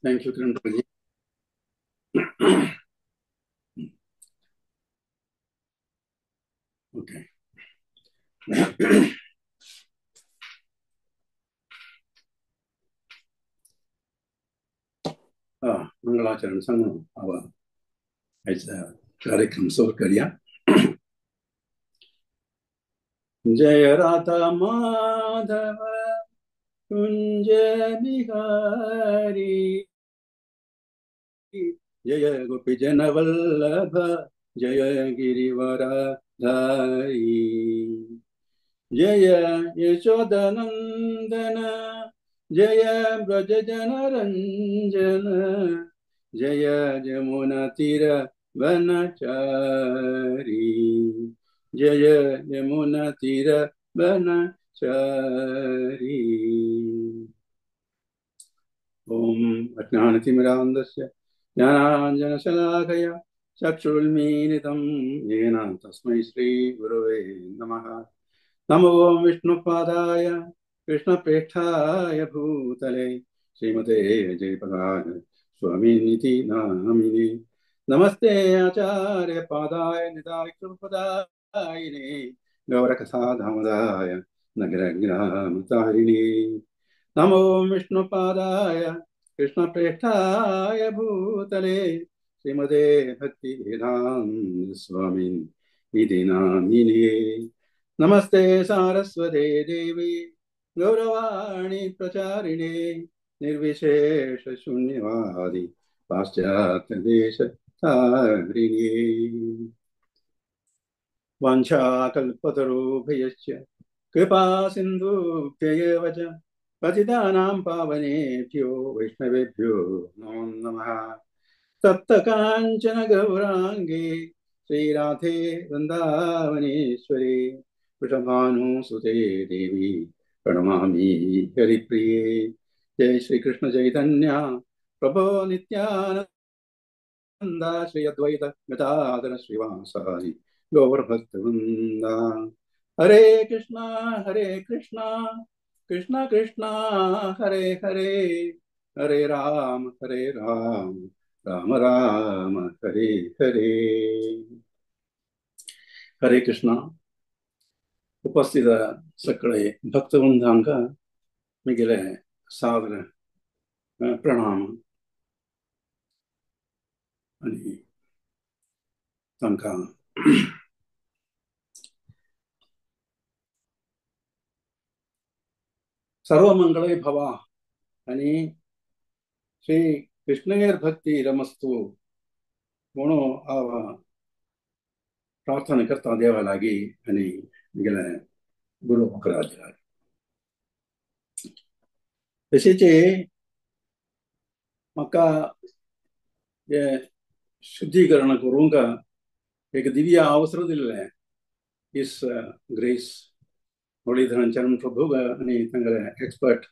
Thank you Kiran Prabhuji. Okay. मंगलाचरण सांगून आयचा कार्यक्रम सुरू करूया. जय राधा माधव कुंज बिहारी, जय गोपी जन वल्लभ जय गिरिवरधारी, जय यशोदानंदन जय ब्रज जन रंजन, जय जमुना तीर वनचारी, जय यमुना तीर वनचारी. ओम अज्ञानतिमिरान्धस्य ज्ञानाञ्जनशलाकया चक्षुरुन्मीलितं येन तस्मै श्रीगुरवे नमः. नमो विष्णुपादाय कृष्णप्रेष्ठाय भूतले श्रीमते जयपदाय स्वामिनिति नामिने. नमस्ते आचार्य पादाय निदाय कृपदायिने गौरकथाधामदाय नगरग्रामतारिणे. नमो विष्णुपादाय कृष्णप्रेष्ठाय भूतले श्रीमते भक्तिवेदान्त स्वामिन् इति नामिने. नमस्ते सारस्वते देवी गौरवाणी प्रचारिणे निर्विशेष शून्यवादी पाश्चात्य देश तारिणे. वाञ्छाकल्पतरुभ्यश्च कृपा सिन्धुभ्य एव च पतितानां पावनेभ्यो वैष्णवेभ्यो नमो नमः. तप्त काञ्चन गौराङ्गे श्रीराधे वृन्दावनेश्वरी वृषभानुसुते देवी प्रणमामि हरिप्रिये. जय श्री कृष्ण चैतन्य प्रभो नित्यानंद श्री अद्वैत गदाधर श्रीवासादि गौरभक्तवृंद. हरे कृष्णा कृष्णा कृष्णा हरे हरे, हरे राम राम राम हरे हरे. हरे कृष्णा. उपस्थित सगळे भक्तवृंदांक मिगेले सादर प्रणाम आणि तांकां सर्वमंगळे भवा आणि श्री कृष्णगेर भक्ती रमस्तु म्हणून हांव प्रार्थना करता देवा लागीं आनी म्हगेले गुरू मकराज लागीं. तशेंच म्हाका हें शुद्धीकरण करूंक एक दिव्य अवसर दिल्लें his grace Muralidharan Charan प्रभु आनी तांगेले एक्सपर्ट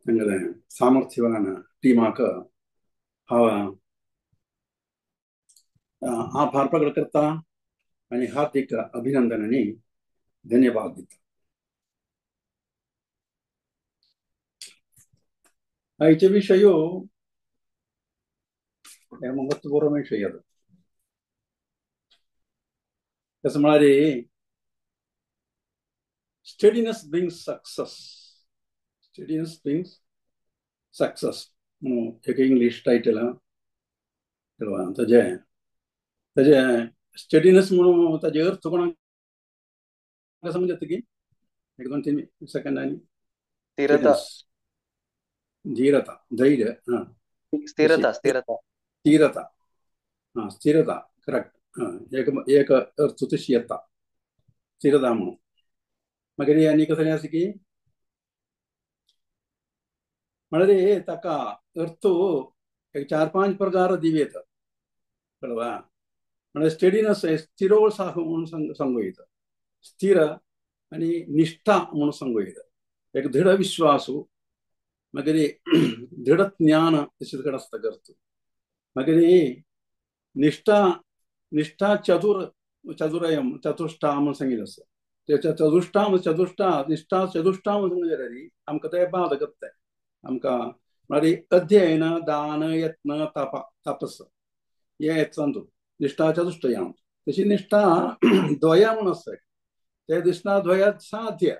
तांगेले सामर्थ्यवान टिमाक हांव आभार प्रकट करता आनी हार्दिक अभिनंदन आनी धन्यवाद दिता. आयचे विशय हे महत्वपूर्ण विशय. तसं म्हळ्यार steadiness brings success. Steadiness brings success म्हणून एक इंग्लीश टायटल ताजें ताजें स्टडीनेस म्हणून ताजे अर्थ कोणाक समजता की एक दोन तीन सेकंडांनी. स्थिरता, धीरता, धैर्य, स्थिरता, स्थिरता, स्थिरता, हा स्थिरता, करेक्ट. एक एक अर्थ तशी येता स्थिरता म्हणून. मागीर आनी कसलें आसा की म्हळ्यार ताका अर्थ एक चार पांच प्रकार दिवं येता कळवा. म्हळ्यार स्टडीनेस स्थिरोळ साह म्हणून सांगू येता, स्थिर आनी निष्ठा म्हणून सांगू येता, एक दृढ विश्वास, मागीर दृढ ज्ञान तशें कडेन आसता अर्थ. मागीर निष्ठा, निष्ठा चतुर चतुरयम चतुष्टा म्हणून सांगिल्लें आसा. चतुष्टा चतुष्टा निष्ठा चतुष्टा म्हणून सांगलें जाल्यार आमकां तें बाद करता, आमकां म्हळ्यार अध्ययन दान यत्न तप तपस हे येता निष्ठा चतुष्टयां. तशी निष्ठा द्वया म्हणून आसता. ते निष्ठा द्वया साध्य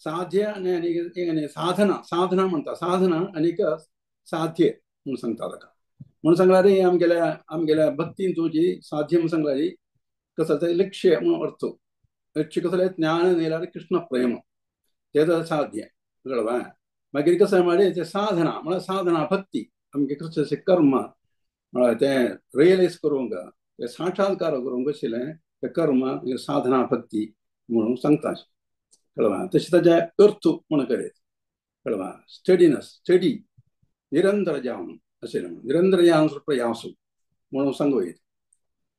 साध्य आनी साधना साधना म्हणटा साधना आनीक साध्य म्हणून सांगता ताका. म्हणून सांगला रे आमगेल्या आमगेल्या भक्तीन तुजी साध्य म्हणून सांगला रे कसं ते लक्ष्य म्हणून अर्थ लक्ष्य कसं ज्ञान नेल्यार कृष्ण प्रेम तें साध्य कळवा. मागीर कसं म्हळ्यार ते साधना म्हळ्यार साधना भक्ती आमगे कृष्णाचें कर्म म्हळ्यार तें रियलायज करूंक तें साक्षात्कार करूंक आशिल्लें तें कर्म साधना भक्ती म्हणून सांगता कळवा. तशें ताजें अर्थ म्हणून करीत कळवा स्टडीनस स्टडी निरंतर जावन अशें निरंतर जावन प्रयास म्हणून सांगू येत.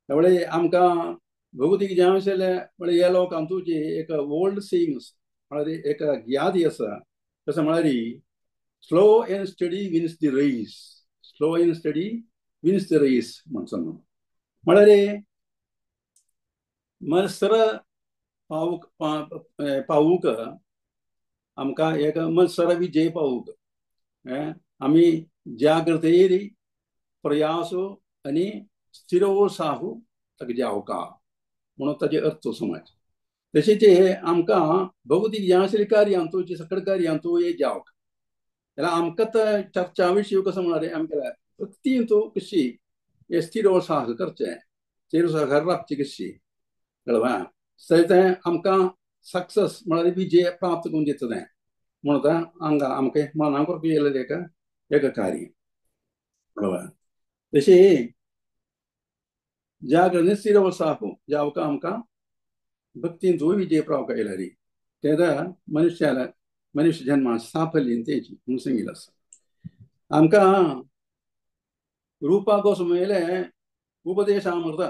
त्यामुळे आमकां भौतीक जें आशिल्लें म्हळ्यार ह्या लोकांक तुजी एक ओल्ड सेईंग म्हळ्यार एक यादी आसा कसं म्हळ्यार slow and steady wins the race slow and steady wins the race म्हणून सांगू. म्हळ्यार मसर पावूक पावूक आमकां एक मत्सर विजय पावूक आमी जागृतेर प्रयासो आनी स्थिरोत्साहू ताका जावका म्हणून ताजे अर्थ समज. तशेंच हे आमकां भौतीक जें आशिल्लें कार्यां तुजी सकड कार्यां तूं हे जावक जाल्यार आमकां तर चर्चा विशय कसो म्हळ्यार आमगेल्या भक्ती तूं कशी हे स्थिरोत्साह करचें स्थिरोत्साह राबची कशी कळवा तें आमकां सक्सेस म्हळ्यार विजय प्राप्त करून दिता तें म्हणून हांगा आमकां मनाक करपी येयलें एक एक कार्य कळवा. तशें जागृती स्थिरोत्साह जावका आमकां भक्तीन विजय प्राप्त केल्यारी तेदा मनुष्याला मनुष्य जन्मा साफल्य तेची म्हणून सांगिल्लें आसा. आमकां रुपा गोस्वामीले उपदेशामृत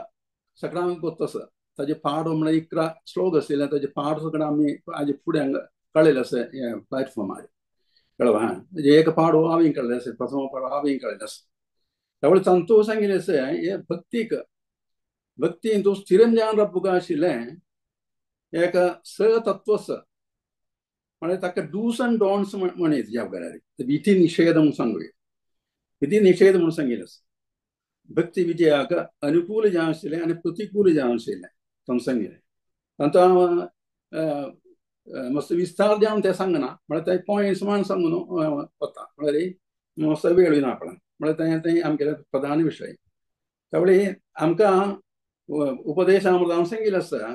सगळ्यांक गोत आसा ताजे पाडो म्हळ्यार 11 श्लोक आशिल्ले ताजे पाड सगळें आमी हाजे फुडें कळ्ळेलें आसा हे प्लॅटफॉर्मार कळवा. एक पाडो हांवें कळ्ळें आसा प्रथम पाडो हांवें कळ्ळें आसा. त्यामुळे तांतू सांगिल्लें आसा हे भक्तीक भक्तीन तूं स्थिरं जावन राबूंक आशिल्लें एक स तत्व आसा म्हळ्यार ताका डूस आनी डॉन्स म्हणीत ज्या घरार विधी निशेध म्हणून सांगूया विधी निशेध म्हणून सांगिल्लें आसा. भक्ती विजयाक अनुकूल जावन आशिल्लें आनी प्रतिकूल जावन आशिल्लें तांकां सांगिल्लें. तांचो हांव मस्त विस्तार जावन तें सांगना म्हळ्यार ते पॉयंट्स म्हण सांगून वता म्हळ्यार मस्त वेळ ना आपणाक म्हळ्यार तें तें आमगेलें प्रधान विशय. त्यामुळे आमकां उपदेशामृतान सांगिल्लें आसा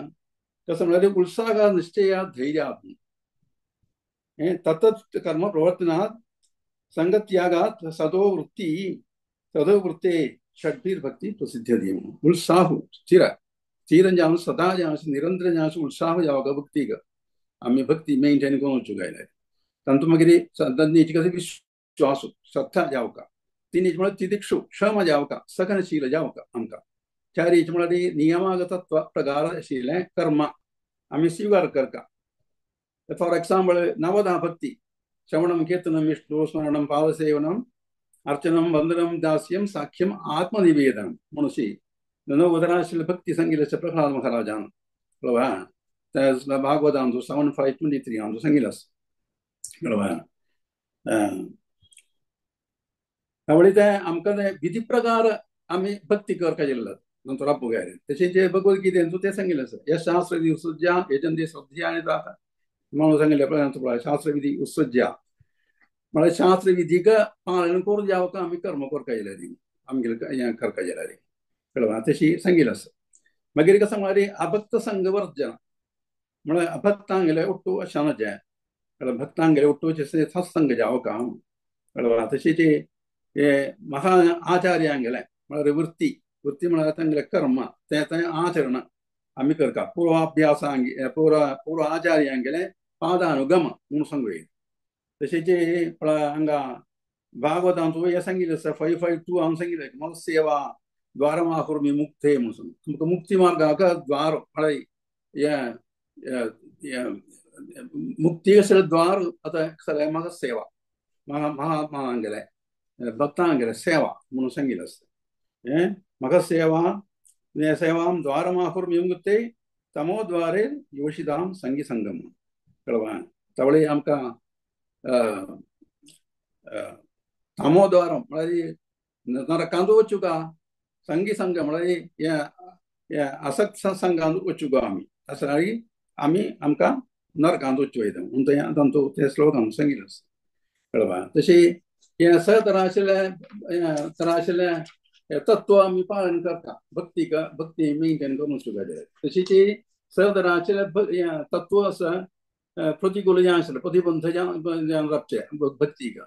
कसं म्हळ्यार उत्साह निश्चया धैर्यात् हें ततच कर्म प्रवर्तनात् संगत्यागात सदो वृत्ती सदो वृत्ते षड्भिर भक्ती प्रसिद्ध्यति म्हणून उत्साह स्थिर स्थिर जावन सदा जावन निरंतर जावन उत्साह जावका भक्तीक आमी भक्ती मेंटेन करून वचूंक जाय. तातूंत मागीर कशें विश्वास श्रद्धा जावका तीन म्हळ्यार तिदिक्षु क्षम जावका सहनशील जावका आमकां चार म्हळ्यार नियमागतत्व प्रकार आशिल्लें कर्म आमी स्विकार करता. फॉर एक्झाम्पल नवधा भक्ती श्रवणम कीर्तनम विष्णु स्मरणम पादसेवनम अर्चनम वंदनम दास्यम साख्यम आत्मनिवेदनम म्हणून नवधराशिल्ले भक्ती सांगिल्लें प्रल्हाद महाराजान कळवा. भागवतांतू 7.5.23 हांतू सांगिल्लें आसा कळवा. त्यामुळे तें आमकां तें विधी प्रकार आमी भक्ती करपाक येयल्ले नंतर राबूंक जाय. तशें जे भगवद्गीतेंतू तें सांगिल्लें आसा ह्या शास्त्रविधी उत्सृज्या यजन्ते श्रद्धया आनी दाता म्हणून सांगिल्लें शास्त्रविधी उत्सृज्या म्हळ्यार शास्त्रविधीक पालन करून जावका आमी कर्म करपाक येयलें आमगेलें हें करपाक येयलें कळवा तशी सांगिल्लें आसा. मागीर कसं म्हळ्यार अभक्त संघवर्जन म्हळ्यार अभक्तांगेले ಒಟ್ಟು अशानचें कळ्ळें भक्तांगेले ಒಟ್ಟು सत्संग जावका कळवा. तशेंच हे महा आचार्यांगेलें म्हळ्यार वृत्ती वृत्ती म्हळ्यार तांगेलें कर्म तें तें आचरण आमी करता पूर्वाभ्यासांगे पूर्व आचार्यांगेलें पादानुगम म्हणून सांगू येत. तशेंच हांगा भागवतांतू हें सांगिल्लें आसा 5.5.2 हांवें सांगिल्लें मग सेवा द्वारमाहुर्मी मुक्ते म्हणून तुमकां मुक्ती मार्गाक द्वार म्हळ्यार हें मुक्ती आशिल्लें द्वार आतां सगळें म्हाका सेवा महात्मांगेलें भक्तांगेलें सेवा म्हणून सांगिल्लें आसा. हें म्हाका सेवा सेवां द्वारमाहुर्मी मुक्ते तमोद्वारे योषितां संगी संगम कळवा. त्यावेळी आमकां तमोद्वारम म्हळ्यार नरकांत वचुका संगी संघ म्हळ्यार असक्त संघांत वचुका आमी असं आमी आमकां नरकांत वचू वयता म्हणून थंय तांचो ते श्लोकान सांगिल्लें आसा कळ्ळें. तशी हें स तरा आशिल्लें तरा आशिल्लें तत्व आमी पालन करता भक्ती भक्ती मेंटेन करून वचूंक जाय. तशी ती स तरा आशिल्लें तत्व आसा प्रतिकूल जें आशिल्लें प्रतिबंध जें रावचें भक्तीक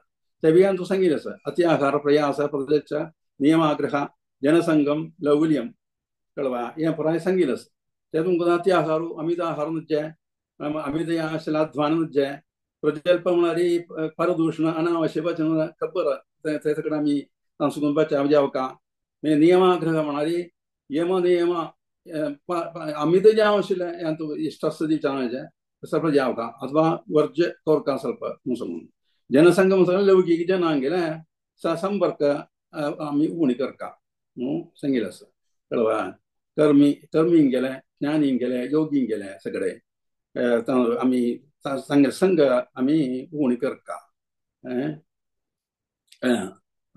ते बी आमकां सांगिल्लें आसा अत्याहार प्रयास प्रदेश नियमाग्रह जनसंगम लौल्यम कळ्ळें हें पुराय सांगिल्लें आसा. ते तुमकां अत्याहार अमिताहार नुज्जे अमित आशिल्लें अध्वान नुज्जे प्रजल्प म्हळ्यार परदूषण अनावश्य वचन खबर ते सगळें आमी तांचो बचाव जावका. मागीर नियमाग्रह म्हळ्यार यम नियम अमित जें आशिल्लें स्ट्रेस दिवचें ಸ್ವಲ್ಪ जावका अथवा वर्ज्य कोरका ಸ್ವಲ್ಪ म्हणून जनसंघ म्हणून लौकीक जनांगेले संपर्क आमी उणी करका म्हणून सांगिल्लें आसा कळ्ळें. कर्मी कर्मींक गेले ज्ञानींक गेले योगींक गेले सगळे आमी संघ संघ आमी उणी करका.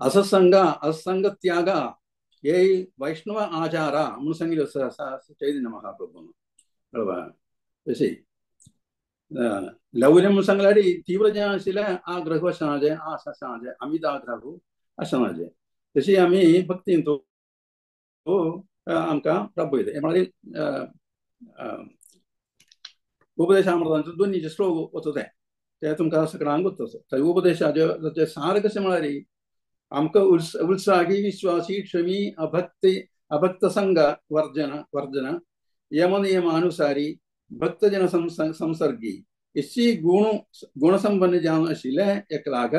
असंग असंग त्याग हे वैष्णव आचार म्हणून सांगिल्लें आसा चैतन्य महाप्रभून कळ्ळें. तशी लौल्य म्हणून सांगल्यार तीव्र जें आशिल्लें आग्रह आसना आस आसना अमित आग्रह आसना तशी आमी भक्तीन तो आमकां प्राप्त म्हळ्यार उपदेशामृतांचो दोनीचे श्लोक वचो ते ते तुमकां सगळ्यांक वचो थंय उपदेशाचे सार कशें म्हळ्यार आमकां उत्साही विश्वासी क्षमी अभक्ती अभक्त संघ वर्जन वर्जन यमनियमानुसारी भक्तजन संसर्गी इसी गुण गुणसंपन्न जावन आशिल्लें एकलाग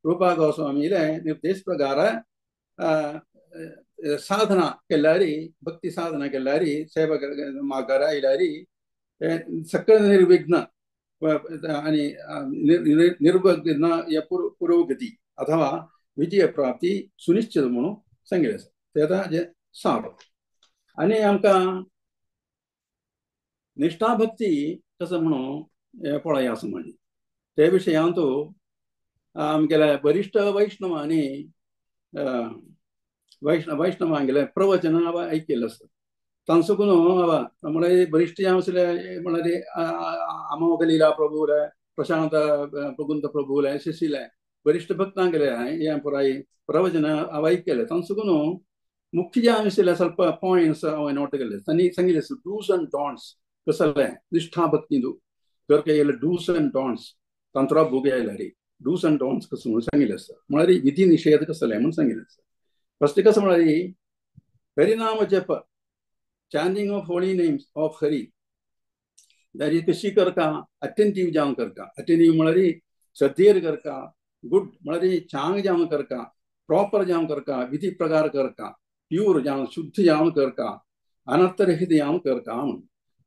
रूपा गोस्वामीले निर्देश प्रकार साधना केल्यारी भक्ती साधना केल्यारी सेवा मागार आयल्यारी सकळ निर्विघ्न आनी निर्विघ्न पुरोगती अथवा विजय प्राप्ती सुनिश्चित म्हणून सांगिल्लें आसा. ते आतां जें सार आनी आमकां निष्ठा भक्ती कसो म्हणून पळया आसा म्हणजे ते विशयांत आमगेले वरिश्ठ वैष्णवांनी वैष्णवांगेले प्रवचन आयकिल्लें आसा. तांचो म्हळ्यार वरिश्ठ जे आसले म्हळ्यार अमोघ लीला प्रभुले प्रशांत प्रगुंत प्रभुले शिशिले वरिश्ठ भक्तांगेले हें पुराय प्रवचन आयकिल्लें. तांचो मुख्य जे आशिल्ले ಸ್ವಲ್ಪ पायंट्स हांवें नोट केल्ले तांणी सांगिल्लें डूस अँड डॉन्ट्स कसलें निष्ठा भक्तींतु करके डूस अँड डॉन्ट्स तंत्रा भोग आयल्यारी डूस अँड डॉन्ट्स कसं म्हणून सांगिल्लें आसा. म्हळ्यार विधी निषेध कसलें म्हणून सांगिल्लें आसा. फस्ट कसं म्हळ्यार हरिनाम जप chanting of holy names of Hari that is कशी करका अटेंटीव जावन करका अटेंटीव म्हळ्यार श्रद्धेर करका गुड म्हळ्यार चांग जावन करका प्रॉपर जावन करका विधी प्रकार करका प्यूर जावन शुद्ध जावन करका अनर्थरहित जावन करका म्हणून.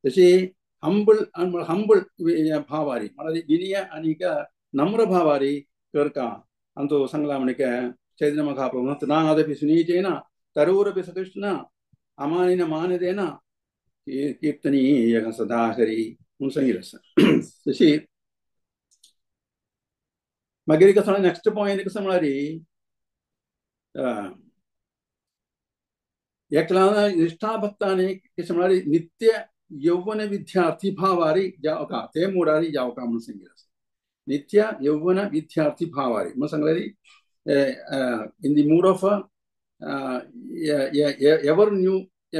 तशी हंबल हंबल भावारी म्हळ्यार विनय आनीक नम्र भावारी करका अंतो सांगला म्हणके चैतन्य महाप्रभु नादपि सुनीचेन तरूरपि सकृष्ण अमानिन मानदेन कीर्तनीय सदा हरी म्हणून सांगिल्लें आसा. तशी मागीर कसो नेक्स्ट पॉयंट कसो म्हळ्यार एकला निष्ठा भक्तांनी कशें म्हळ्यार नित्य यौवन विद्यार्थी भावारी जावका ते मुडारी जावका म्हणून सांगिल्लें आसा. नित्य यौवन विद्यार्थी भावारी म्हणून सांगल्यार in the mood of ever new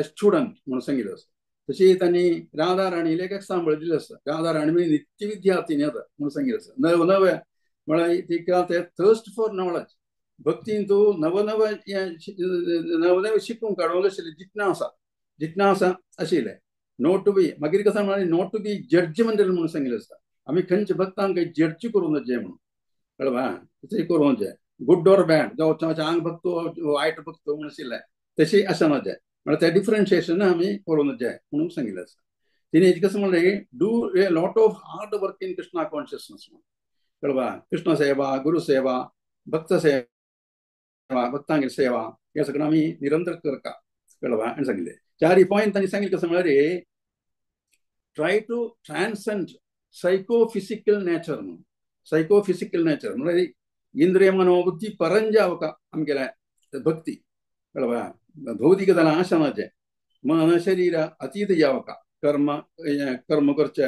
student म्हणून सांगिल्लें आसा. तशी तांणी राधा राणीले एक एक्साम्पल दिलें आसा. राधा राणी म्हणजे नित्य विद्यार्थी न्ही आतां म्हणून सांगिल्लें आसा. नव नवे म्हळ्यार तिका ते थर्स्ट फॉर नॉलेज भक्तीन तूं नव नव नव नवे शिकूंक काडूंक आशिल्लें जिज्ञासा जिज्ञासा आशिल्लें not to be मागीर कसं म्हळ्यार not to be judgemental म्हणून सांगिल्लें आसा. आमी खंयच्या भक्तांक जड्ज करूंक जाय म्हणून कळ्ळें तशें करूंक जाय गुड ऑर बॅड जावं चांग भक्त वायट भक्त म्हणून आशिल्लें तशें आसना जाय म्हळ्यार तें डिफरन्शिएशन आमी करूंक जाय म्हणून सांगिल्लें आसा. तिणें कसं म्हणलें do a lot of hard work in Krishna consciousness म्हणून कळ्ळें. कृष्ण सेवा गुरु सेवा भक्त सेवा भक्तांगेली सेवा हें सगळें आमी निरंतर करता कळ्ळें आनी सांगिल्लें. चारी पॉयंट तांणी सांगिल्लें कसं म्हळ्यार try to transcend psychophysical nature म्हणून. सायकोफिजिकल नेचर म्हळ्यार इंद्रिय मनोबुद्धी परंजावका आमगेले भक्ती कळवा भौतिकता आशनाचे मन शरीर अतीत जावका कर्म कर्म करचे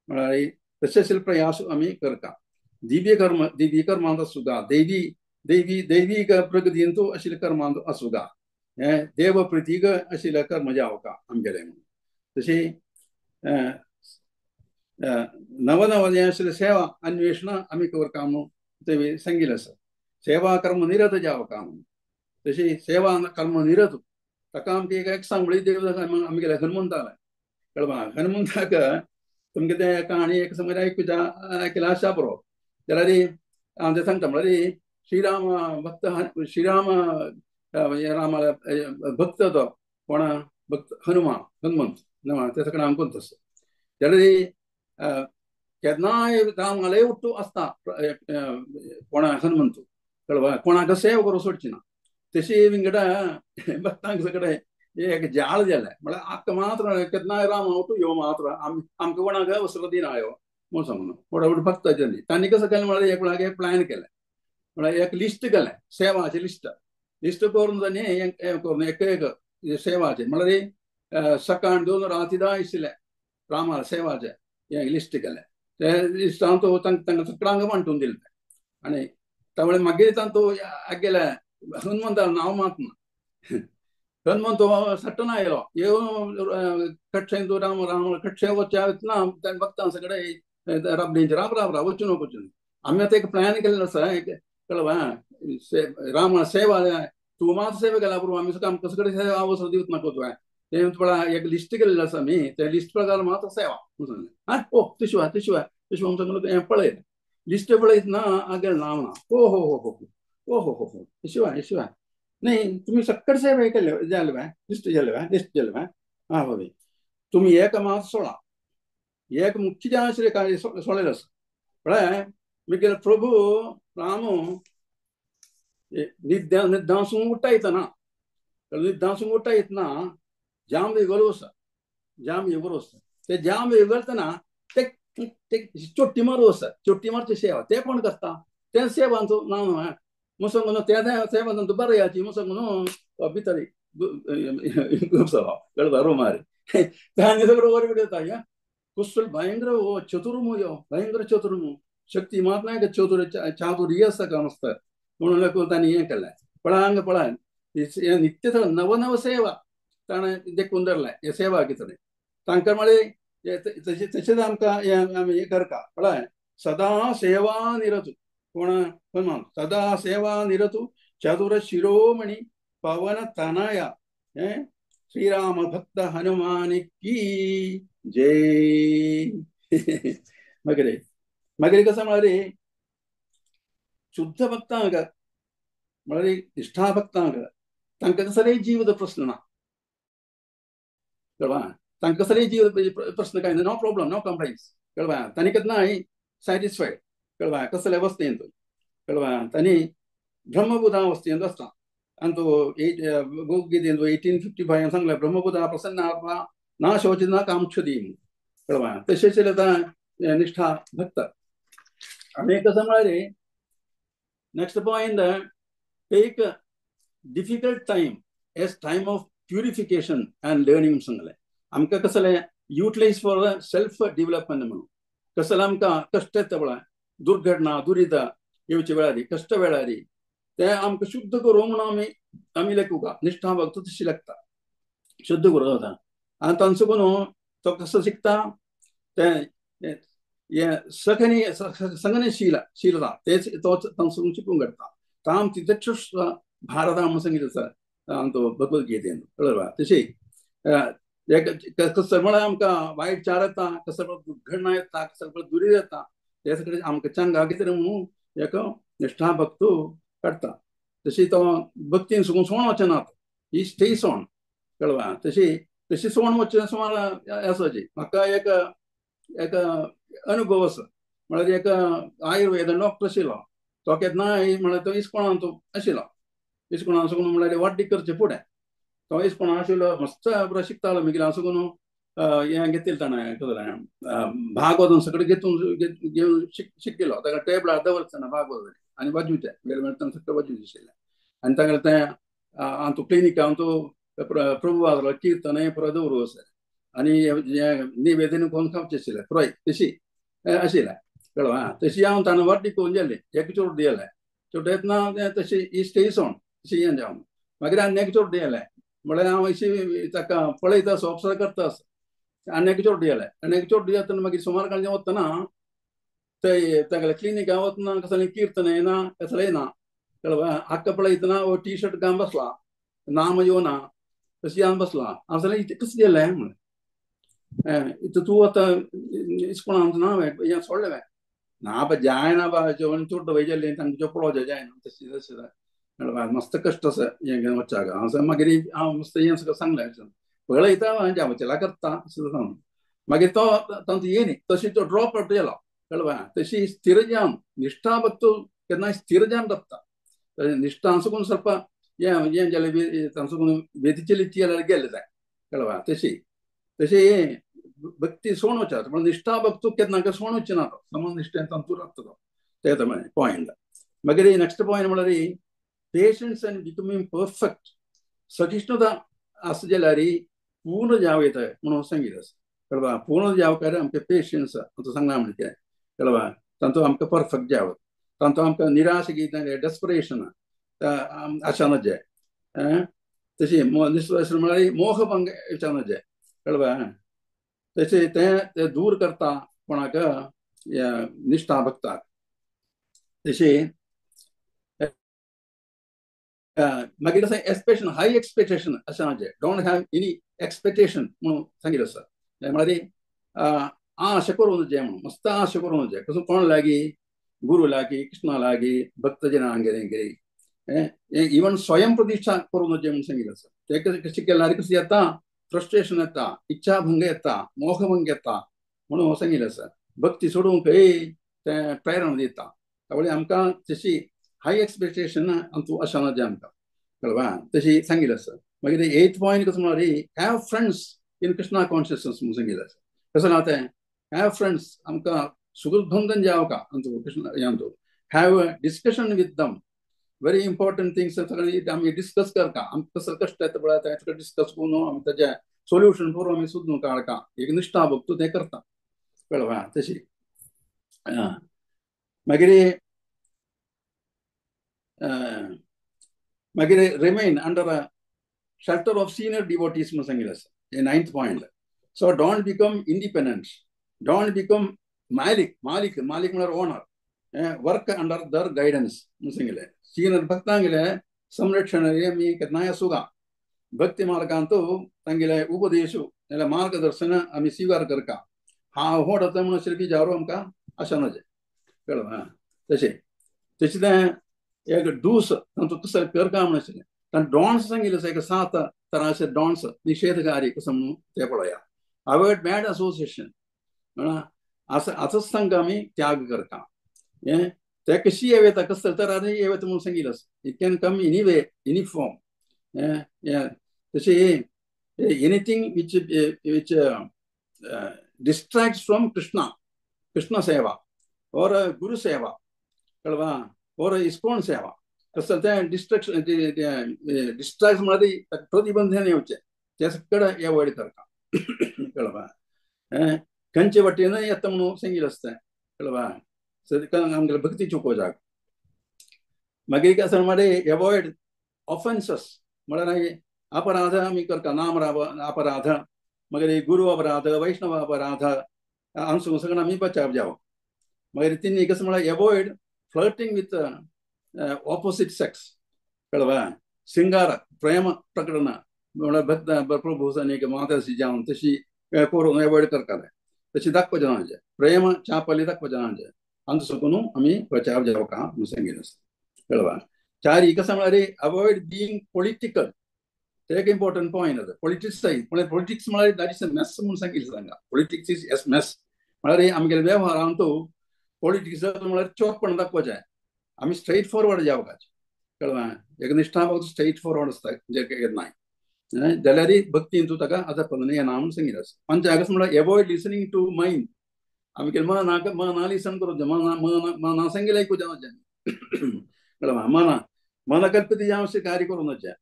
म्हळ्यार तशें प्रयास आमी करता. दिव्य कर्म दिव्य कर्मांत आसूगा देवी देवी दैवीक प्रगतींतू आशिल्ल्या कर्मांत आसूगा हें देव प्रतीक आशिल्ल्या कर्म जावका आमगेलें म्हणून. तशी नवनव हें आशिल्लें सेवा अन्वेषण आमी करता म्हणून ते सांगिल्लें आसा. सेवा कर्म निरत जावका म्हणून. तशी सेवा कर्म निरत ताका आमकां एक एक सांगली देव आमगेल्या हनुमंताले कळवा हनुमंताक तुमगे तें काणी एक समज आयकुच्या आयकला आशा पुरो जाल्यार हांव तें सांगता म्हळ्यार श्रीराम भक्त श्रीराम रामाला भक्त तो कोणा भक्त हनुमान हनुमंत ते सगळें आमकां तसो जाल्यार केन्नाय रामालय उठ्ठू आसता कोणा हनुमंत कळवा कोणाक सेवा करूं सोडची ना. तशी विंगडा भक्तांक सगळे एक जाळ जालें म्हळ्यार आतां मात्र केन्नाय राम उठू यो मात्र आमकां कोणाक वसरो दिना यो म्हूण सांगून व्हड व्हड भक्त तांणी तांणी कसं केलें म्हळ्यार एक म्हळ्यार एक प्लॅन केलें म्हळ्यार एक लिस्ट केलें सेवाचें लिस्ट लिस्ट करून तांणी हें करून एक एक सेवाचें म्हळ्यार सकाळ दोन राती धा आशिल्लें रामा सेवाचें हें लिस्ट केलें तें लिस्टान तो तांकां सगळ्यांक वांटून दिलें आनी त्यामुळे मागीर तांतू गेले हनुमंतान नांव मात ना. हनुमंत सट्टन आयलो येवन कक्षेंतू राम राम कक्षे वचच्या ना भक्तां सगळे राबलींचे राब राब राब वचून वचून आमी आतां एक प्लॅन केल्लो आसा कळवा राम सेवा तूं मात सेवा केल्या पुरो आमी आमकां सगळे सेवा अवसर दिवत नाका तुवें तें पळय एक लिस्ट केल्लें आसा आमी त्या लिस्ट प्रकार मात सेवा म्हणून सांगलें. आं ओ तशी तशी तशी म्हणून सांगलें हें पळयलें लिस्ट पळयत ना आगेल नांव ना ओ हो हो हो ओ हो हो हो शिवाय शिवाय नाही तुम्ही सक्कड सेवा केले जाले बाय लिस्ट जाले बाय लिस्ट जाले बाय आं बाबी तुमी एक मात सोळा एक मुख्य जाण आशिल्लें कार्य सोळें आसा पळय मिगेल प्रभू रामू निद्या निद्दांसून उठ्ठायतना निद्दांसून उठ्ठायतना जाम वेगळो आसा जाम वेगळो आसा ते जाम वेगळतना ते चोट्टी मारू आसा चोट्टी मारची सेवा ते कोण करता ते सेवांचो नांव म्हूण सांगून त्या सेवांत बरें याची म्हूण सांगून भितर रुमार तांणी सगळं वर येता कुसल भयंकर चतुर्मु भयंकर चतुर्मु शक्ती मात नाय चतुर चातुर्य आसा का मस्त म्हणून तांणी हें केलें पळांग पळान नित्य नव नव सेवा ताणें देखून धरलें हे सेवा कितें तांकां म्हळ्यार तशें तशेंच आमकां हें आमी हें करता पळय सदां सेवा निरतू कोण हनुमान सदा सेवा निरतू चतुर शिरोमणी पवन तनया हें श्रीराम भक्त हनुमान की जय. मागीर मागीर कसं म्हळ्यार शुद्ध भक्तांक म्हळ्यार निष्ठा भक्तांक तांकां कसलेय जीव प्रश्न ना कळवा तांकां कसलेय जीव प्रश्न काय ना नो प्रॉब्लम नो कंप्लेन्स कळवा तांणी केन्नाय सॅटिस्फायड कळवा कसले अवस्थेंत कळवा तांणी ब्रह्मभूतावस्थेंत आसता आनी तो भगवद्गीतेंत 1855 सांगलें ब्रह्मभूता प्रसन्न आत्मा ना शोच ना कांक्षती कळवा तशेंच आतां निष्ठा भक्त. आनी कसं म्हळ्यार next point take difficult time as time of purification and learning सांगलें आमकां कसलें युटिलायज फॉर सेल्फ डेव्हलपमेंट म्हणून कसलें आमकां कश्ट येता पळय दुर्घटना दुरिता येवचे वेळार कश्ट वेळार ते आमकां शुद्ध करूं म्हणून आमी आमी लेखुका निष्ठा भक्त तशी लागता शुद्ध करूं जाता आनी तांचो करून तो कसो शिकता तें हें सखनी संगनशील शीलता तेच तो तांचो शिकूंक घडटा ताम तितक्षुष भारता म्हणून सांगितलें आसा आमचो भगवद्गीतेन कळ्ळें तशी कसं म्हळ्यार आमकां वायट चार येता कसं दुर्घटना येता कसं दुरीत येता ते सगळें आमकां चंगा कितें म्हणून एक निष्ठा भक्त काडटा तशी तो भक्तीन सुकून सोण वचना ही स्टे सोण कळवा तशी तशी सोण वचना सुमार आसाची म्हाका एक एक अनुभव आसा म्हळ्यार एक आयुर्वेद डॉक्टर आशिल्लो तो केन्नाय म्हळ्यार तो इस्कोणान तो आशिल्लो इस्कोणान सगळो म्हळ्यार वाड्डी करचे फुडें तो इस्कोणान आशिल्लो मस्त बरो शिकतालो मागीर हांव सगळो हें घेतिल्लें ताणें कसलें भागवत सगळें घेतून घेवन शिकिल्लो ताका टेबलार दवरता भागवत. आनी वाजोवचें वेळ मेळटा सगळें वाजोवचें आशिल्लें. आनी तांगेलें तें हांव क्लिनीक हांव तो प्रभु कीर्तन पुराय दवरू आसलें आनी निवेदन करून खावचें आशिल्लें पुराय तशी आशिल्लें कळ्ळें. आं तशी हांव ताणें वाटी करून गेलें एक चोड दियलें चोड येतना तशी इश्ट सोण तशी हें जावन मागीर आनी एक चोड दियलें म्हळ्यार हांव अशी ताका पळयता आसा ऑब्सर्व करता आसा आनी एक चोड दियलें आनी एक चोड दियतना मागीर सुमार काळजें वतना ते तागेल्या क्लिनिका वतना कसलें कीर्तन येना कसलें ना कळ्ळें. आक्का पळयतना हो टी शर्ट घालून बसला नाम येवना तशी हांव बसला हांव जाल्यार कशें गेलें म्हणलें इतू तूं आतां इस्कोण आमचो ना हें सोडलें ना बा जायना बा जेवण चोड वयजेलें तांकां पळोवचें जायना तशें तशें मस्त कश्ट आसा हें घेवन वच्चाक. हांव मागीर हांव मस्त हें सगळें सांगलें पळयता हांव वचेला करता अशें सांगून मागीर तो तांचो ये न्ही तशी तो ड्रॉप आवट गेलो कळ्ळें. तशी स्थिर जावन निश्ठा भक्त केन्नाय स्थिर जावन रावता निश्ठा आसून ಸ್ವಲ್ಪ हें जालें तांचो वेदीची जाल्यार गेलें जाय कळ्ळें. तशी तशी भक्ती सोण वचात पण निश्ठा भक्त केन्ना सोण वचना ना तो समनिश्ठेन तांतूर रावता तो ते पॉयंट. मागीर नेक्स्ट पॉयंट म्हणल्यार पेशन्स आनी बिकमींग परफेक्ट सहिष्णुता आसा जाल्यार पूर्ण जावं येता म्हणून सांगितलें आसा कळ्ळें. पूर्ण जावं आमकां पेशन्स आतां सांगलां म्हणलें कळ्ळें. तांतूत आमकां परफेक्ट जावं तांतूत आमकां निराश कितें डेस्परेशन आशा नजे तशी म्हळ्यार मोहभंग विचार नजे कळ्ळें. तशें तें दूर करता कोणाक निश्ठा भक्ताक. तशी मागीर आसा एक्सपेक्टेशन हाय एक्सपेक्टेशन अशें नजे don't have any expectation म्हणून सांगितलें आसा. म्हळ्यार आशा करूं नजे म्हणून मस्त आशा करूं नजे कसो कोण लागीं गुरू लागीं कृष्णा लागीं भक्तजनांगेर इवन स्वयं प्रतिष्ठा करूं नजे म्हणून सांगितलें आसा. तें कशें केल्यार कशें येता फ्रस्ट्रेशन येता इच्छाभंग येता मोहभंग येता म्हणून सांगितलें आसा. भक्ती सोडूंक तें प्रेरणा दिता त्यामुळे आमकां तशी हाय एक्सपेक्टेशन आमचो आशा नजे आमकां कळ्ळें तशी सांगितलें आसा. मागीर एथ पॉयंट कसो म्हळ्यार have friends in Krishna consciousness म्हणून सांगितलें आसा. कसो ना तें have friends आमकां सुखबंधन जावं का आमचो कृष्ण आमचो have a discussion with them very important things सगळें आमी डिस्कस करता आमकां कसो कश्ट येता पळय तें सगळें डिस्कस करून आमी ताजें सोल्युशन करून आमी सोदून काडटा एक निश्ठा भक्त तें करता कळ्ळें तशी. मागीर मागीर remain under a shelter of senior devotees म्हणून सांगितलें आसा हें ninth point. So don't become independent don't become मालिक मालिक मालिक म्हळ्यार owner work under their guidance म्हणून सांगितलें. सिनियर भक्तांगेले संरक्षण आमी केन्नाय आसूं भक्ती मार्गांत तांगेले उपदेश नाल्यार मार्गदर्शन आमी स्विकार करता हांव होड वता म्हणून अशें बिजारो आमकां आशा नजे कळ्ळें. तशें तशें तें एक डूस तांचो कसो करता म्हणून आशिल्लें ताणें डॉन्स सांगिल्लें आसा एक 7 तरांचे डॉन्स निशेधकारी कसो म्हणून ते पळोवया. अवॉयड बॅड असोसिएशन म्हणा असत्संग आमी त्याग करता हें ते कशी येता कसं तरांनी येता म्हणून सांगितलें आसा. It can come any way any form तशें anything which which distracts from Krishna Krishna seva or guru seva कळ्ळें और इस्कॉन सेवा कसं तें डिस्ट्रक्शन डिस्ट्रॅक्ट म्हळ्यार प्रतिबंध येवचें तें सगळें एवॉयड करता कळ्ळें. खंयचे वाटेन येता म्हणून सांगितलें आसता कळ्ळें आमगेले भक्ती चुकोवचाक. मागीर कसं म्हळ्यार एवॉयड ऑफेन्सस म्हळ्यार अपराध आमी करता नाम अपराध मागीर गुरू अपराध वैष्णव अपराध आमचो सगळें आमी बचाव जावं. मागीर तिन्ही कसं म्हळ्यार avoid flirting with opposite sex कळ्ळें. शृंगार प्रेम प्रकरण म्हळ्यार भक्त प्रभू आनी माताशी जावन तशी करून एवॉयड करताले तशी दाखोवचें ना प्रेम चापल्य दाखोवचें ना आमचो सकून आमी बचाव जावं का म्हणून सांगितलें आसा कळ्ळें. चारी कसं म्हळ्यार अवॉयड बिंग पॉलिटिकल ते एक इम्पॉर्टंट पॉयंट आसा. पॉलिटिक्स म्हळ्यार पॉलिटिक्स म्हळ्यार that is a mess म्हणून सांगितलें सांगा. पॉलिटिक्स is S mess म्हळ्यार आमगेल्या वेव्हारांत पॉलिटिक्स म्हळ्यार चोरपण दाखोवचें आमी स्ट्रेट फॉरवर्ड जावपाचें कळ्ळें. एक निश्ठा भक्त स्ट्रेट फॉरवर्ड आसता केन्नाय जाल्यार भक्तीन तूं ताका आतां पदन येना म्हणून सांगितलें आसा. पंचागस म्हळ्यार एवॉयड लिसनींग टू मायंड आमी केलें मना मना लिसन करूं मना मना मना सांगितलें आयकूं जावचें कळ्ळें मना मनकल्पित जें आसा कार्य करूं नजे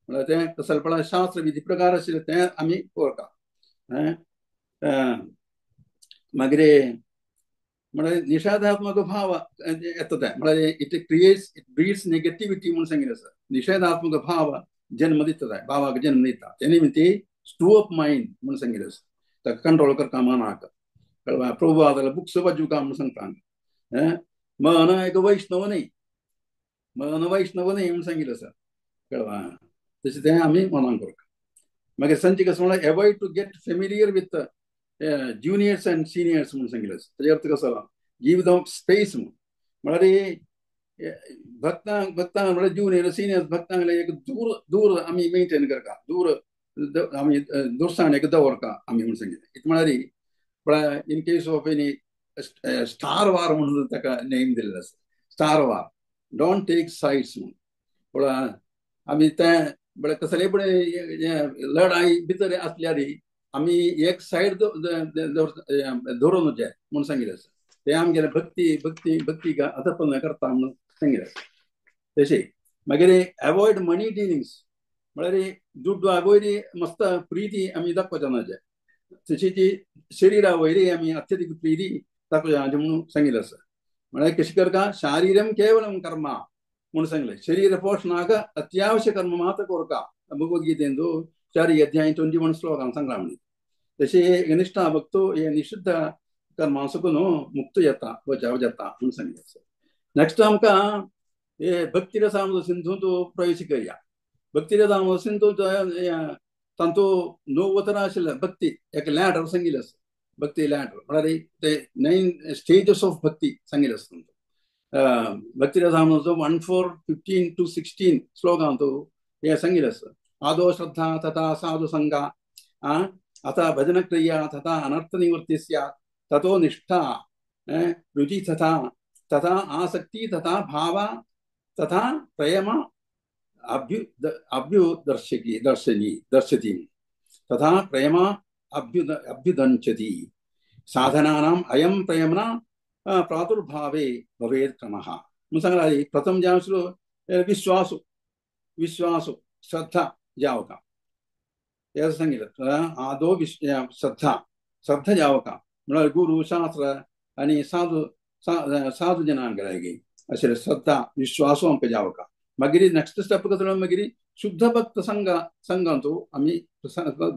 म्हळ्यार तें कसलपणा शास्त्र विधी प्रकार आशिल्लें तें आमी करता. मागीर म्हळ्यार निषेधात्मक भाव येता तें म्हळ्यार it creates it breeds negativity म्हणून सांगिल्लें आसा. निषेधात्मक भाव जन्म दिता तें भावाक जन्म दिता ते निमित्ती स्टू ऑफ मायंड म्हणून सांगिल्लें आसा. ताका कंट्रोल करता मनाक. कळ्ळें प्रभुपादाले बुक्स वाचुका म्हणून सांगता. मन एक वैष्णव न्ही मन वैष्णव न्ही म्हणून सांगिल्लें आसा. कळ्ळें तशें तें आमी मनान करता. मागीर संची कसो म्हळ्यार avoid to get familiar with juniors and seniors म्हणून सांगिल्लें आसा. ताजे अर्थ कसो गिव दम स्पेस म्हणून म्हळ्यार भक्तांक भक्तांक म्हळ्यार ज्युनियर सिनियर्स भक्तांक एक दूर दूर आमी मेंटेन करता दूर आमी दुरसाण एक दवरता आमी म्हणून सांगिल्लें. It म्हळ्यार म्हळ्यार in case of any star war म्हणून ताका नेम दिल्लो आसा. Star war don't take sides म्हणून म्हळ्यार आमी तें म्हळ्यार कसलेय पण लढाई भितर आसल्यार आमी एक सायड धरून जाय म्हणून सांगिल्लें आसा. तें आमगेलें भक्ती भक्ती भक्ती अधपन करता म्हणून सांगिल्लें आसा. तशें मागीर एवॉयड मनी डिलिंग्स म्हळ्यार दुड्डा वयर मस्त प्रिती आमी दाखोवच्या ना जाय तशी ती शरिरा वयर आमी अत्यधिक प्रिती दाखोवच्या ना म्हणून सांगिल्लें आसा. म्हळ्यार कशें करता शारीरम केवलम कर्म म्हणून सांगलें. शरीर पोषणाक अत्यावश्य कर्म मात्र करता भगवद्गीतेंतु 4 अध्याय 21 श्लोकान सांगला म्हणी. तशें निष्ठा भक्तो हे निषिद्ध कर्मांसकून मुक्त जाता बचाव जाता म्हणून सांगिल्लें आसा. नेक्स्ट आमकां हे भक्तिरसामृत सिंधूंत प्रवेश करया. भक्तिरसामृत सिंधू तांतू 9 तरा आशिल्लें भक्ती एक लॅडर सांगिल्लें आसा. भक्ती लॅडर म्हळ्यार ते 9 स्टेजस ऑफ भक्ती सांगिल्लें आसा. भक्तिरसामृत 1, 4, 15 to 16 श्लोकांत हें सांगिल्लें आसा. आदो श्रद्धा तथा साधु संगा अथ भजन क्रिया तथा अनर्थ निवृत्ति स्यात् ततो निष्ठा रुचि तथा तथा आसक्ति तथा भाव तथा प्रेम अभ्युदर्शकी दर्शनी दर्शति तथा प्रेम अभ्युदंचति साधनानाम् अयं प्रेम्णा प्रादुर्भावे भवेत् क्रमः म्हणून सांगला. प्रथम जें आसलो विश्वास विश्वास श्रद्धा जावका हें सांगिल्लें. आदो श्रद्धा श्रद्धा जावका म्हळ्यार गुरू शास्त्र आनी साधू साधू जनांक लागीं अशें श्रद्धा विश्वासो आमकां जावका. मागीर नेक्स्ट स्टेप कसलो मागीर शुद्ध भक्त संघ संघांतू आमी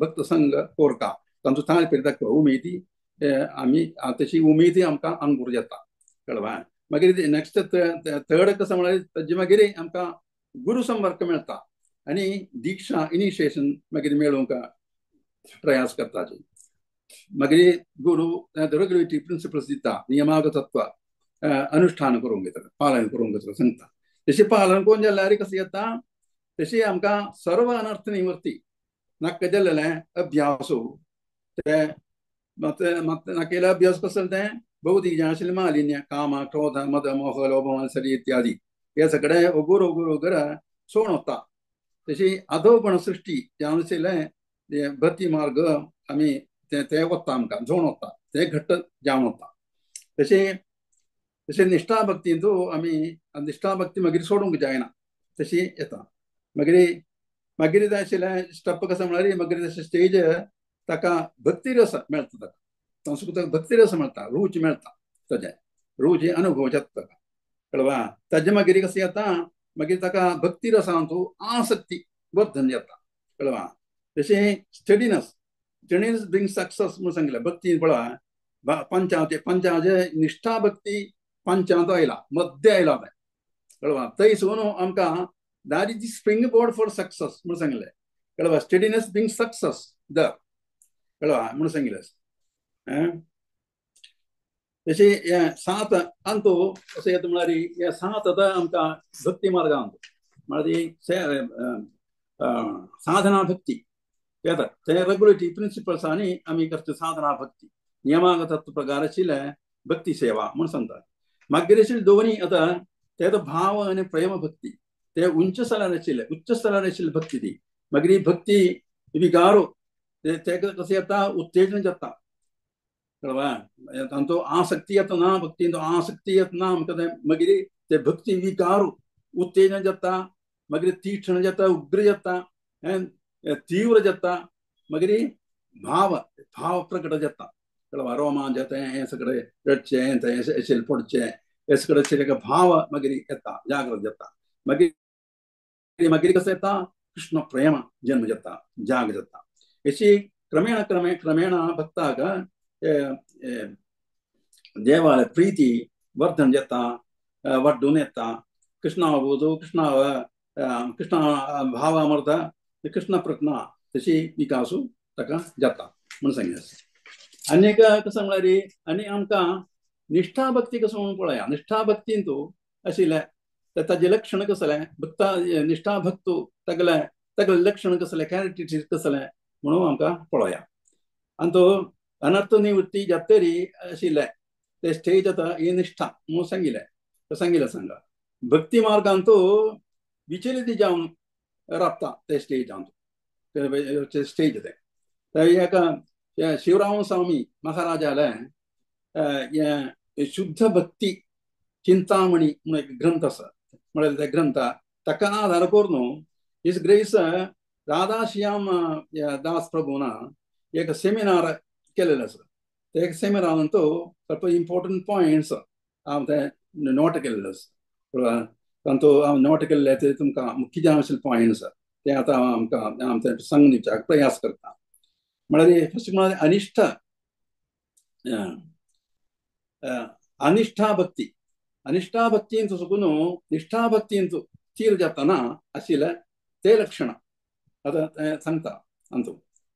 भक्त संघ कोरता तांचो ताळ दाखवा उमेदी आमी तशी उमेदी आमकां अंगूर जाता. कळ्ळें. मागीर नेक्स्ट थर्ड कसो म्हळ्यार ताजे मागीर आमकां गुरू संपर्क मेळटा आनी दीक्षा इनिशिएशन मागीर मेळोवंक प्रयास करता. मागीर गुरू रेगुलेटरी प्रिंसिपल्स दिता नियमाग तत्व अनुष्ठान करूंक घेता पालन करूंक घेता सांगता. तशें पालन करून जाल्यार कशें जाता तशें आमकां सर्व अनर्थ निवृत्ती नाका जाल्लें अभ्यास ते नाकेले अभ्यास कसो तें भौतीक जें आशिल्लें मालिन्य काम क्रोध मद मोह लोभ मात्सर्य इत्यादी हे सगळें ओगोर ओगोर ओगोर सोण वता. तशी अधोपण सृष्टी जें आशिल्लें तें भक्ती मार्ग आमी तें तें वता आमकां झोण वता तें घट्ट जावन वता. तशें तशें निष्ठा भक्तींतू आमी निष्ठा भक्ती मागीर सोडूंक जायना तशी येता. मागीर मागीर जाय आशिल्लें स्टेप कसो म्हळ्यार मागीर तशें स्टेज ताका भक्ती रस मेळटा ताका संस्कृताक भक्ती रस मेळटा रूच मेळटा ताजें रूच अनुभव जाता ताका. कळ्ळें. ताजे मागीर कशें जाता मागीर ताका भक्ती रसांतू आसक्ती वर्धन जाता. कळ्ळें. तशें स्टडीनस स्टडीनस ब्रिंग सक्सेस म्हणून सांगिल्लें. भक्ती पळय पंचाचे पंचाचे निष्ठा भक्ती पंचांत आयला मध्य आयला तें. कळ्ळें. थंय सून आमकां that is the spring board for success म्हणून सांगिल्लें. कळ्ळें. स्टडीनस ब्रिंग सक्सेस the कळ्ळें म्हणून सांगिल्लें. तशें हें 7 अंतू अशें येता म्हळ्यार हे 7 आतां आमकां भक्ती मार्गांत म्हळ्यार साधना भक्ती येता ते रेगुलेटरी प्रिंसिपल्स आनी आमी करता साधना भक्ती नियमाग तत्व प्रकार आशिल्लें भक्ती सेवा म्हूण सांगता. मागीर आशिल्ले दोनी आतां ते आतां भाव आनी प्रेम भक्ती ते उंच स्थलार आशिल्ले उच्च स्थलार आशिल्ली भक्ती ती. मागीर भक्ती विगारो ते कशें येता उत्तेजन जाता. कळ्ळें. तांचो आसक्ती येता ना भक्तींत आसक्ती येता ना आमकां तें मागीर ते भक्ती विकार उत्तेजन जाता, मागीर तीक्ष्ण जाता, उग्र जाता, तीव्र जाता, मागीर भाव भाव प्रकट जाता. रोमांच जाता, हें सगळें रडचें, तें पडचें, हे सगळें भाव मागीर येता, जागृत जाता. मागीर मागीर कसो येता कृष्ण प्रेम जन्म जाता, जाग जाता. अशी क्रमेण क्रमेण क्रमेण भक्ताक देवाले प्रीती वर्धन जाता, वाड्डून येता. कृष्णा बोधू कृष्णा कृष्ण भाव अमृत कृष्ण प्रज्ञा तशी विकासू ताका जाता म्हणून सांगितलें. आनी एक कसो म्हळ्यार आनी आमकां निष्ठा भक्ती कसो म्हणून पळया. निष्ठा भक्तीन तूं आशिल्लें ताजें लक्षण कसलें, भक्ता निष्ठा भक्तू तागेलें तागेलें लक्षण कसलें, कॅरेक्टरिस्टिक्स कसलें म्हणून आमकां पळोवया. आनी तो अनर्थ निवृत्ती जातरी आशिल्लें ते स्टेज आतां ही निष्ठा म्हणून सांगिल्लें, सांगिल्लें सांगा. भक्ती मार्गान तो विचलित जावन राबता ते स्टेजान, स्टेज तें. एका शिवराम स्वामी महाराजाले हें शुद्ध भक्ती चिंतामणी म्हणून एक ग्रंथ आसा, म्हळ्यार त्या ग्रंथ ताका आधार करून his grace Radha Shyam Das प्रभून एक सेमिनार केलेलो आसा. ते एक सेमिनारान तो ಸ್ವಲ್ಪ इंपॉर्टंट पॉयंट्स हांव ते नोट केल्ले आसा. तांचो हांव नोट केल्ले ते तुमकां मुख्य जावन आशिल्ले पॉयंट्स ते आतां हांव आमकां हांव ते सांगून दिवच्याक प्रयास करता. म्हळ्यार फर्स्ट म्हळ्यार अनिष्ठा अनिष्ठा भक्ती. अनिष्ठा भक्तींत सुकून निष्ठा भक्तींत थीर जाताना आशिल्ले ते लक्षण आतां सांगता अंतू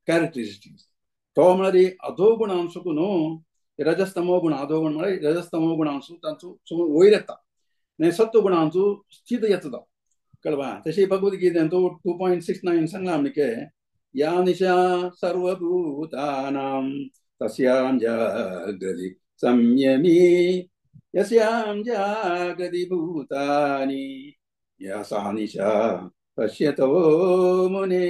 कॅरेक्टरिस्टिक्स. तो म्हळ्यार अधोगुणान सुकून रजस्तमो गुण, अधोगुण म्हळ्यार रजस्तमो गुणांसू तांचो सुकून वयर येता, सत्वगुणांचो स्थित येता तो कळवा. तशी भगवद्गीतेन तो 2.69 सांगला आमके, या निशा सर्वभूतानां तस्यां जागृति संयमी यस्यां जागृति भूतानि या सा निशा पश्यतो मुने.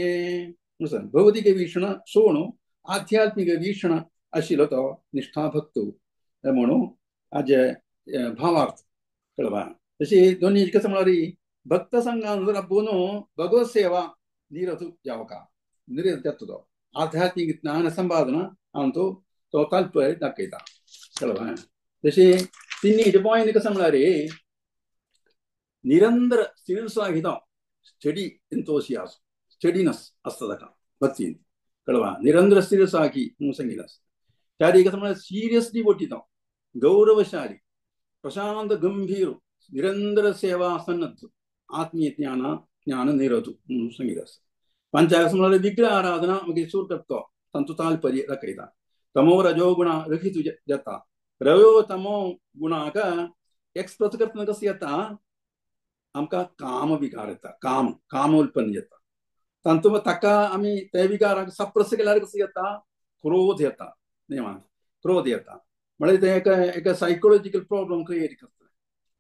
भौतिक वीक्षण सोडून आध्यात्मिक वीक्षण आशिल्लो तो निष्ठा भक्तू म्हणून हाजे भावार्थ कळवा. तशी दोन्ही कसं म्हळ्यार भक्त संघान जर आपूण भगवत सेवा निरत जावका निरत जाता तो आध्यात्मिक ज्ञान संपादन आमचो तो तात्पर्य दाखयता कळवा. तशी तिन्ही पॉयंट कसं म्हळ्यार निरंतर स्थिरसाहित स्टडी एंथोसियास स्टडीनस आसता ताका भक्तीन कळवा. निरंतर स्थिरसाकी म्हणून सांगितलें आसा. चारी कसं म्हळ्यार सिरियस डिवोटी तो गौरवशाली प्रशांत गंभीर निरंतर सेवा सन्नद्ध आत्मीय ज्ञान ज्ञान निरतू म्हणून सांगितलें आसा. पंचाक म्हळ्यार विग्रह आराधना मागीर सूर करता तांचो तात्पर्य दाखयता. तमो रजो गुणा रहित जाता. रजो तमो गुणाक एक्सप्रेस करतना कसं येता आमकां काम विकार येता, काम काम उत्पन्न जाता. तांतूत ताका आमी त्या विकाराक सप्रेस केल्यार कसं येता क्रोध येता, नेमान क्रोध येता. म्हळ्यार तें एक एक सायकोलॉजिकल प्रॉब्लम क्रिएट करता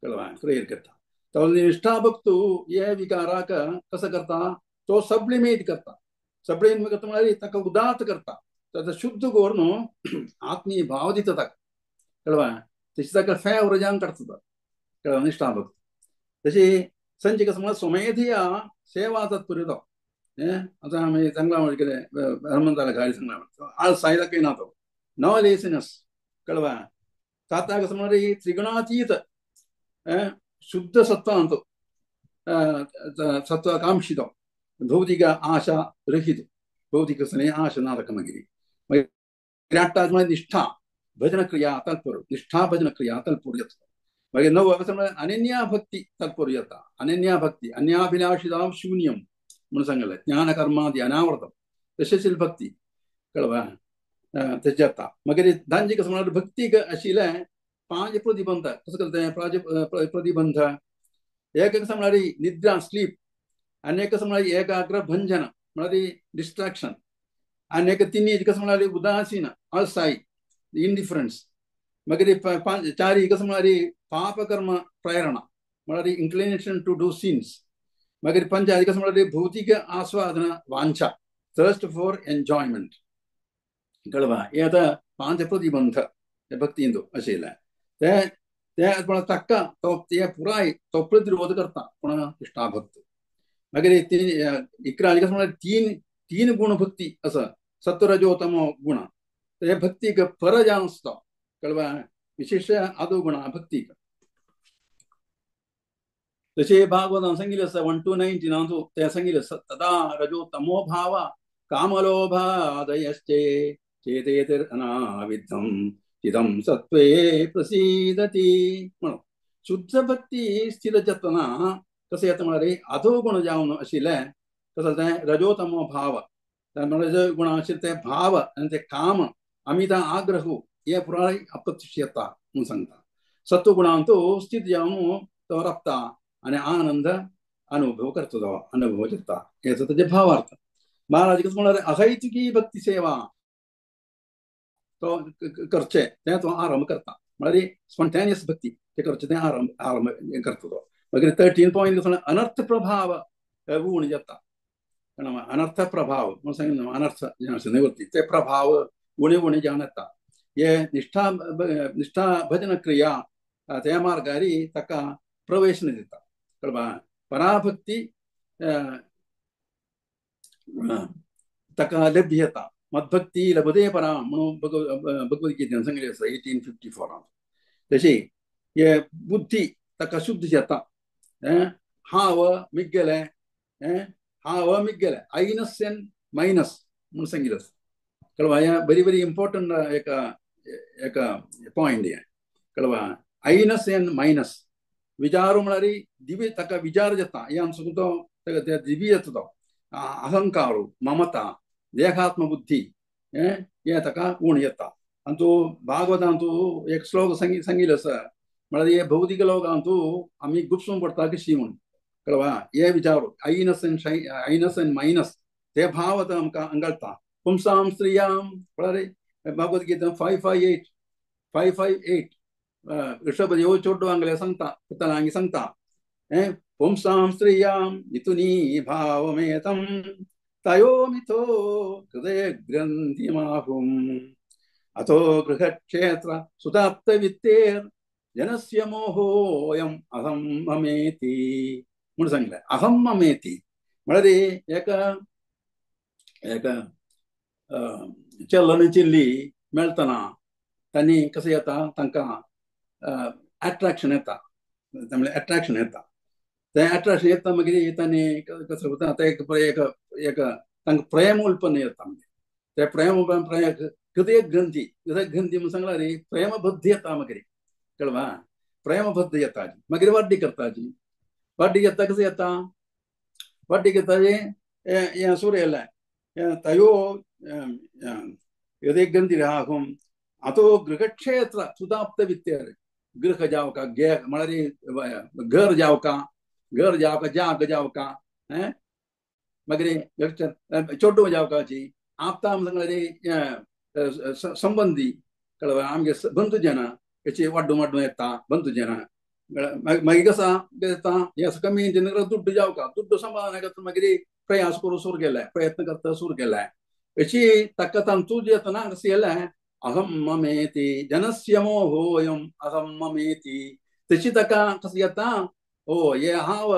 कळवा, क्रिएट करता. तो निष्ठा भक्तू हे विकाराक कसो करता तो सब्लिमेट करता. सब्लिमेट करता म्हळ्यार ताका उदात्त करता, ताका शुद्ध करून आत्मीय भाव दिता ताका कळवा. तशी ताका फेवर जावन काडटा कळवा निष्ठा भक्त. तशी संचे कसं म्हळ्यार स्वमेधया सेवा तत्पर तो आतां आमी सांगला म्हणजे कितें हनुमंताला गाडी सांगला आळसाय दाखयना तो नो लेसिनस कळवा. ताता कसं म्हळ्यार त्रिगुणातीत शुद्ध सत्वांतो सत्वाकांक्षी तो भौतिक आशा रहित भौतिक स्नेह आशा ना ताका. मागीर मागीर आठ्ठा म्हळ्यार निष्ठा भजन क्रिया तत्पर, निष्ठा भजन क्रिया तत्पर जाता. मागीर नव कसं म्हळ्यार अनन्या भक्ती तत्पर जाता. अनन्या भक्ती अन्याभिलाषितां शून्यम म्हणून सांगलें. ज्ञान कर्मादी अनावृतम तशेंच भक्ती कळवा तशें जाता. मागीर धांजी कसं म्हळ्यार भक्तीक आशिल्लें पांच प्रतिबंध कसं करता पांच प्रतिबंध. एक कसं म्हळ्यार निद्रा स्लीप, आनी एक कसं म्हळ्यार एकाग्र भंजन म्हळ्यार डिस्ट्रॅक्शन, आनी एक तिन्ही कसं म्हळ्यार उदासीन आळसाय इंडिफरन्स. मागीर पांच चारी कसं म्हळ्यार पापकर्म प्रेरणा म्हळ्यार इन्क्लिनेशन टू do since. मागीर पंचारी कसं म्हळ्यार भौतिक आस्वादन वांछा थर्स्ट फॉर एन्जॉयमेंट कळवा. हे आतां पांच प्रतिबंध भक्तींत आशिल्ले ते ते ताका तो ते पुराय तो प्रतिरोध करता कोणा निष्ठा भक्त. मागीर 11 कसं म्हळ्यार तीन तीन गुण भक्ती आसा, सत्वरजोतमो गुण. हे भक्तीक पर जावन आसता, कळवा विशेष आदो गुण भक्तीक. तशें भागवतान सांगिल्लें आसा 1-19 तें सांगिल्लें आसा, तदा रजो तमो भाव कामलोभादयश्चे चेतेतिर्अनाविद्धं चिदं सत्त्वे प्रसीदति म्हणून. शुद्ध भक्ती स्थिर जातना कसं येता म्हळ्यार अधो गुण जावन आशिल्लें कसं तें रजोतमो भाव, रजो गुण आशिल्ले ते भाव आनी ते काम अमिता आग्रह हे पुराय अप्रत्यक्ष येता म्हणून सांगता. सत्वगुणांतु स्थित जावन तो राबता आनी आनंद अनुभव करता, तो अनुभव जाता. हेचो तेजे भावार्थ. महाराज कसं म्हळ्यार अहैतुकी भक्ती सेवा तो करचे तें तो आरंभ करता, म्हळ्यार स्पॉन्टेनियस भक्ती ते करचे तें आरंभ आरंभ करता तो. मागीर 13 पॉयंट कसं अनर्थ प्रभाव उण जाता, अनर्थ प्रभाव म्हणून सांगितलं, अनर्थ निवृत्ती ते प्रभाव उणे उणे जावन येता. हे निष्ठा निष्ठा भजन क्रिया त्या मार्गारी ताका प्रवेश दिता, कळबा पराभक्ती ताका लभ्य येता. मद्भक्ती लभते परा म्हणून भगवद्गीतेन सांगिल्लें आसा 1854. तशी हे बुद्धी ताका शुद्ध जाता. हांव मिगेलें, हांव मिगेलें आयनस एन मायनस म्हणून सांगिल्लें आसा, कळवा. हें व्हेरी व्हेरी इम्पॉर्टंट एक एक पॉयंट हें, कळवा. आयनस एन मायनस विचार म्हळ्यार दिव्य ताका विचार जाता, हे आमचो तो दिव्य येता तो अहंकार ममता देहात्मबुद्धी हें ताका उण येता. आनी तूं भागवतान तूं एक श्लोक सांगिल्लो आसा, म्हळ्यार हे भौतीक लोकांत तूं आमी गुपसून पडटा कशी म्हूण, कळवा. हे विचार आयनस एन आयनस एन मायनस ते भाव आतां आमकां अंगळटा. पुंसां स्त्रियां म्हळ्यार भगवद्गीता 558 558 ऋषभ चोड्डो हांगले सांगता, पुतळांगी सांगता, पुंसां स्त्रियां मिथुनी भावमेतं तयो मिथो हृदय ग्रंथिमाहुं अथो गृहक्षेत्र सुताप्तवित्तेर जनस्य मोहोऽयम् अहं ममेति म्हणून सांगलें. अहं ममेति म्हळ्यार एका एका चेल्लो चिल्ली मेळटना तांणी कसं येता तांकां अट्रॅक्शन येता, म्हळ्यार अट्रॅक्शन येता. तें अट्रॅक्शन येता मागीर तांणी कसं वता तें एक एक तांकां प्रेम उत्पन्न येता. मागीर तें प्रेम हृदय ग्रंथी, हृदय ग्रंथी म्हणून सांगला रे प्रेमबद्ध येता मागीर, कळवा. प्रेमबद्ध येता मागीर वाड्डी करताची, वाड्डी घेता कसं येता, वाड्डी घेता हें सूर येयलें तयो हृदय ग्रंथी राहूं अथो गृहक्षेत्र सुदाप्त वित्तेर गृह जावका गे म्हळ्यार घर जावका, घर जावका जाग जावका, मागीर चोड्डो जावकाची आपता सांगल्यार संबंदी, कळवा आमगे बंधुजन हेची वाड्डू वाड्डू येता बंधुजन. मागीर कसा येता हे कमी दुड्डू जावका, दुड्डू संपादन मागीर प्रयास करूं सुरू केलाय, प्रयत्न करता सुरू केलाय. अशी ताका तांतू येतना कशें येयलें अहं ममेति जनस्य मोहोऽयम् अहं ममेति, तशी ताका कसं येता ओ हे हांव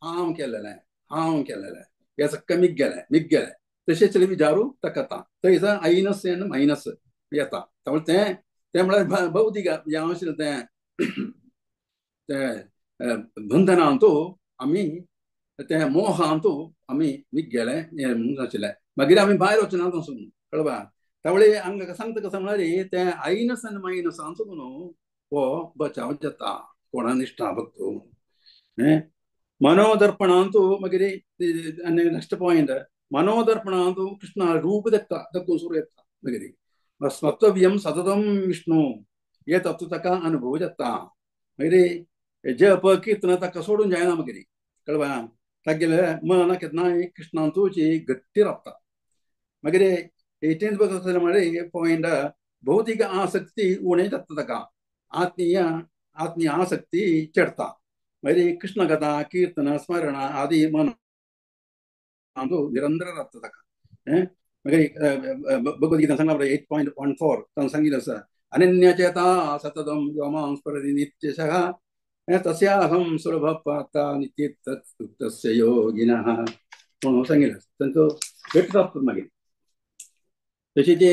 हांव केलेलें हांव केलेलें हे सक्का मिगेलें मिगेलें तशें चली विचारू ताका येता. थंय आयनस एन मायनस येता. त्यामुळे तें तें म्हळ्यार भौतीक जें आशिल्लें तें तें बंधनांतू आमी तें मोहांतू आमी मिगेलें हें म्हणून आशिल्लें. मागीर आमी भायर वचना थंयसून, कळवा. त्यावेळी हांगा सांगता कसं म्हळ्यार तें आयनस आनी मायनस हांचो न्हू हो बचाव जाता कोणा निष्ठा भक्त. मनोदर्पणांतू मागीर आनी नेक्स्ट पॉयंट मनोदर्पणांतू कृष्ण रूप दत्ता दत्तून सुरू येता. मागीर स्मर्तव्यम सततम विष्णू हे तत्व ताका अनुभव जाता. मागीर जप कीर्तन ताका सोडून जायना मागीर, कळवा. तागेले मन केन्नाय कृष्णांतूची गट्टी रावता. मागीर 18 म्हळ्यार पॉयंट भौतीक आसक्ती उणें जाता ताका, आत्मीय आत्मीय आसक्ती चडता. मागीर कृष्ण कथा कीर्तन स्मरण आदी मन निरंतर रावता ताका. मागीर भगवद्गीता सांगला 8.14 तांणी सांगिल्लें आसा, अनन्यचेता सततं यो मां स्मरति नित्यशः तस्याहं सुलभः पार्थ नित्यतस्य योगिनः म्हणून सांगितलं. तांचो भेट प्राप्त मागीर तशें ते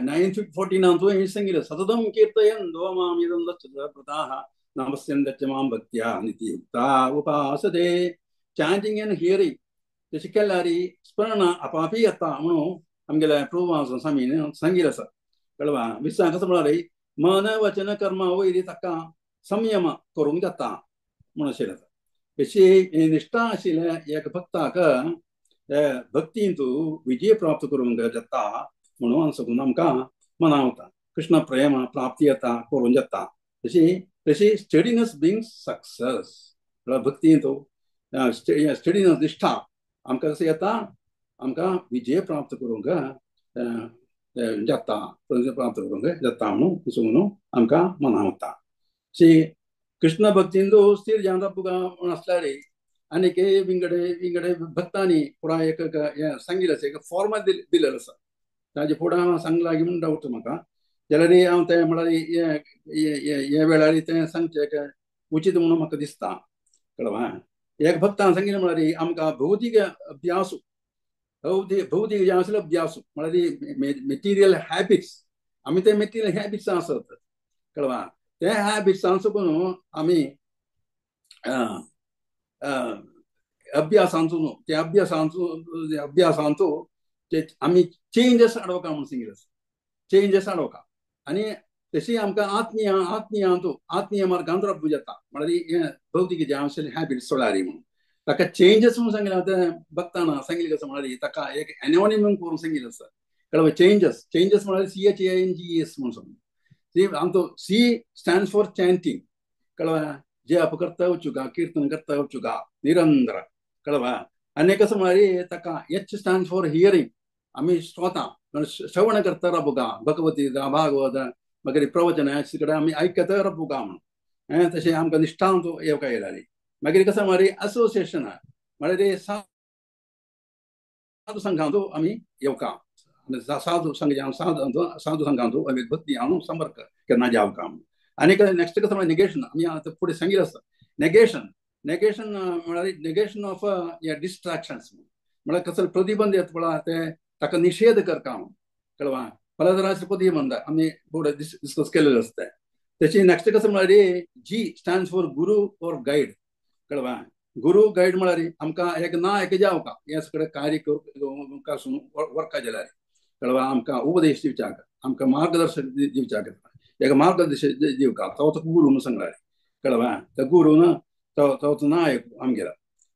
9:14 हें सांगितलं सततं कीर्तयन् मामिदं दत्तव्रताः नमस्यन्दच्च मां भक्त्या नित्ययुक्ता उपासते. चांटिंग एंड हियरिंग तशें केल्यार स्मरण आपापी येता म्हणून आमगेल्या प्रभु स्वामीन सांगितलं आसा. कळवा विसां कसं म्हळ्यार मन वचन कर्म वयर ताका संयम करूंक जाता म्हणून अशें जाता. तशी निश्ठा आशिल्ल्या एक भक्ताक भक्तींतू विजय प्राप्त करूंक जाता म्हणून सगून आमकां मनावता. कृष्ण प्रेम प्राप्ती येता करूंक जाता. तशी तशी स्टडीनस बिंग सक्सेस म्हळ्यार भक्तींतू स्टडीनस निश्ठा आमकां कसं येता आमकां विजय प्राप्त करूंक जाता प्राप्त करूंक जाता म्हणून सगून आमकां मनावता. श्री कृष्ण भक्तींतू स्थिर जावन राबूंक आसल्यार आनीक विंगडे विंगडे भक्तांनी पुराय एक सांगिल्लें आसा, एक फॉर्मात दिलेलें आसा. ताजे फुडें हांव सांगलां म्हूण डावट म्हाका जाल्यार हांव तें म्हळ्यार हे वेळार तें सांगचें एक उचीत म्हणून म्हाका दिसता. कळवा एक भक्तान सांगिल्लें म्हळ्यार आमकां भौतीक अभ्यास भौतीक जें आसलें अभ्यास म्हळ्यार मेटिरियल हॅबिट्स आमी ते मेटिरियल हॅबिट्स आसत. कळवा ते हॅबिट्सां चुकून आमी अभ्यासांचो न्हू ते अभ्यासांचो अभ्यासांचो आमी चेंजस हाडोवका म्हणून सांगिल्लें आसा. चेंजस हाडोवका आनी तशी आमकां आत्मीय आत्मीयांतू आत्मीय मार्गांत राबूं जाता म्हळ्यार हें भौतीक जें आशिल्लें हॅबिट्स सोडल्यार म्हणून ताका चेंजस म्हणून सांगिल्लें. तें भक्तान सांगिल्लें कसं म्हळ्यार ताका एक एनोनिम करून सांगिल्लें आसा. कळ्ळें चेंजस चेंजस म्हळ्यार CHANGES म्हणून सांगू. सी आमचो सी स्टँड्स फॉर चॅन्टिंग. कळवा जप करता वचुका कीर्तन करता वचुका निरंतर. कळवा आनी कसं म्हळ्यार ताका एच स्टँड्स फॉर हियरींग आमी श्रोता श्रवण करता राबुका भगवती भागवत मागीर प्रवचन कडेन आमी आयकता राबुका म्हणून तशें आमकां निश्ठांत येवका येयली. मागीर कसं म्हळ्यार असोसिएशन म्हळ्यार साधू संघांतू आमी येवका साधू संघ साधू साधू संघांतू आमी भक्ती हांव संपर्क केन्ना जावका म्हणून. आनी नेक्स्ट कसं म्हळ्यार नेगेशन आमी आतां फुडें सांगिल्लें आसा. नेगेशन नेगेशन म्हळ्यार नेगेशन ऑफ डिस्ट्राक्शन्स म्हळ्यार कसले प्रतिबंध येता पळय ते ताका निशेध करता म्हणून. कळवा फलधराचे प्रतिबंध आमी फुडें डिस्कस केलेलें आसता. तशी नेक्स्ट कसं म्हळ्यार G stands for guru or guide. कळवा Guru guide म्हळ्यार आमकां एक ना एक जावका हें सगळें कार्य करूंक वर्का जाल्यार कळवा आमकां उपदेश दिवच्याक आमकां मार्गदर्शक दिवच्याक एक मार्गदर्शक दिवका तो तुका गुरू म्हणून सांगला. कळवा त्या गुरून तो तो नायक आमगेलो.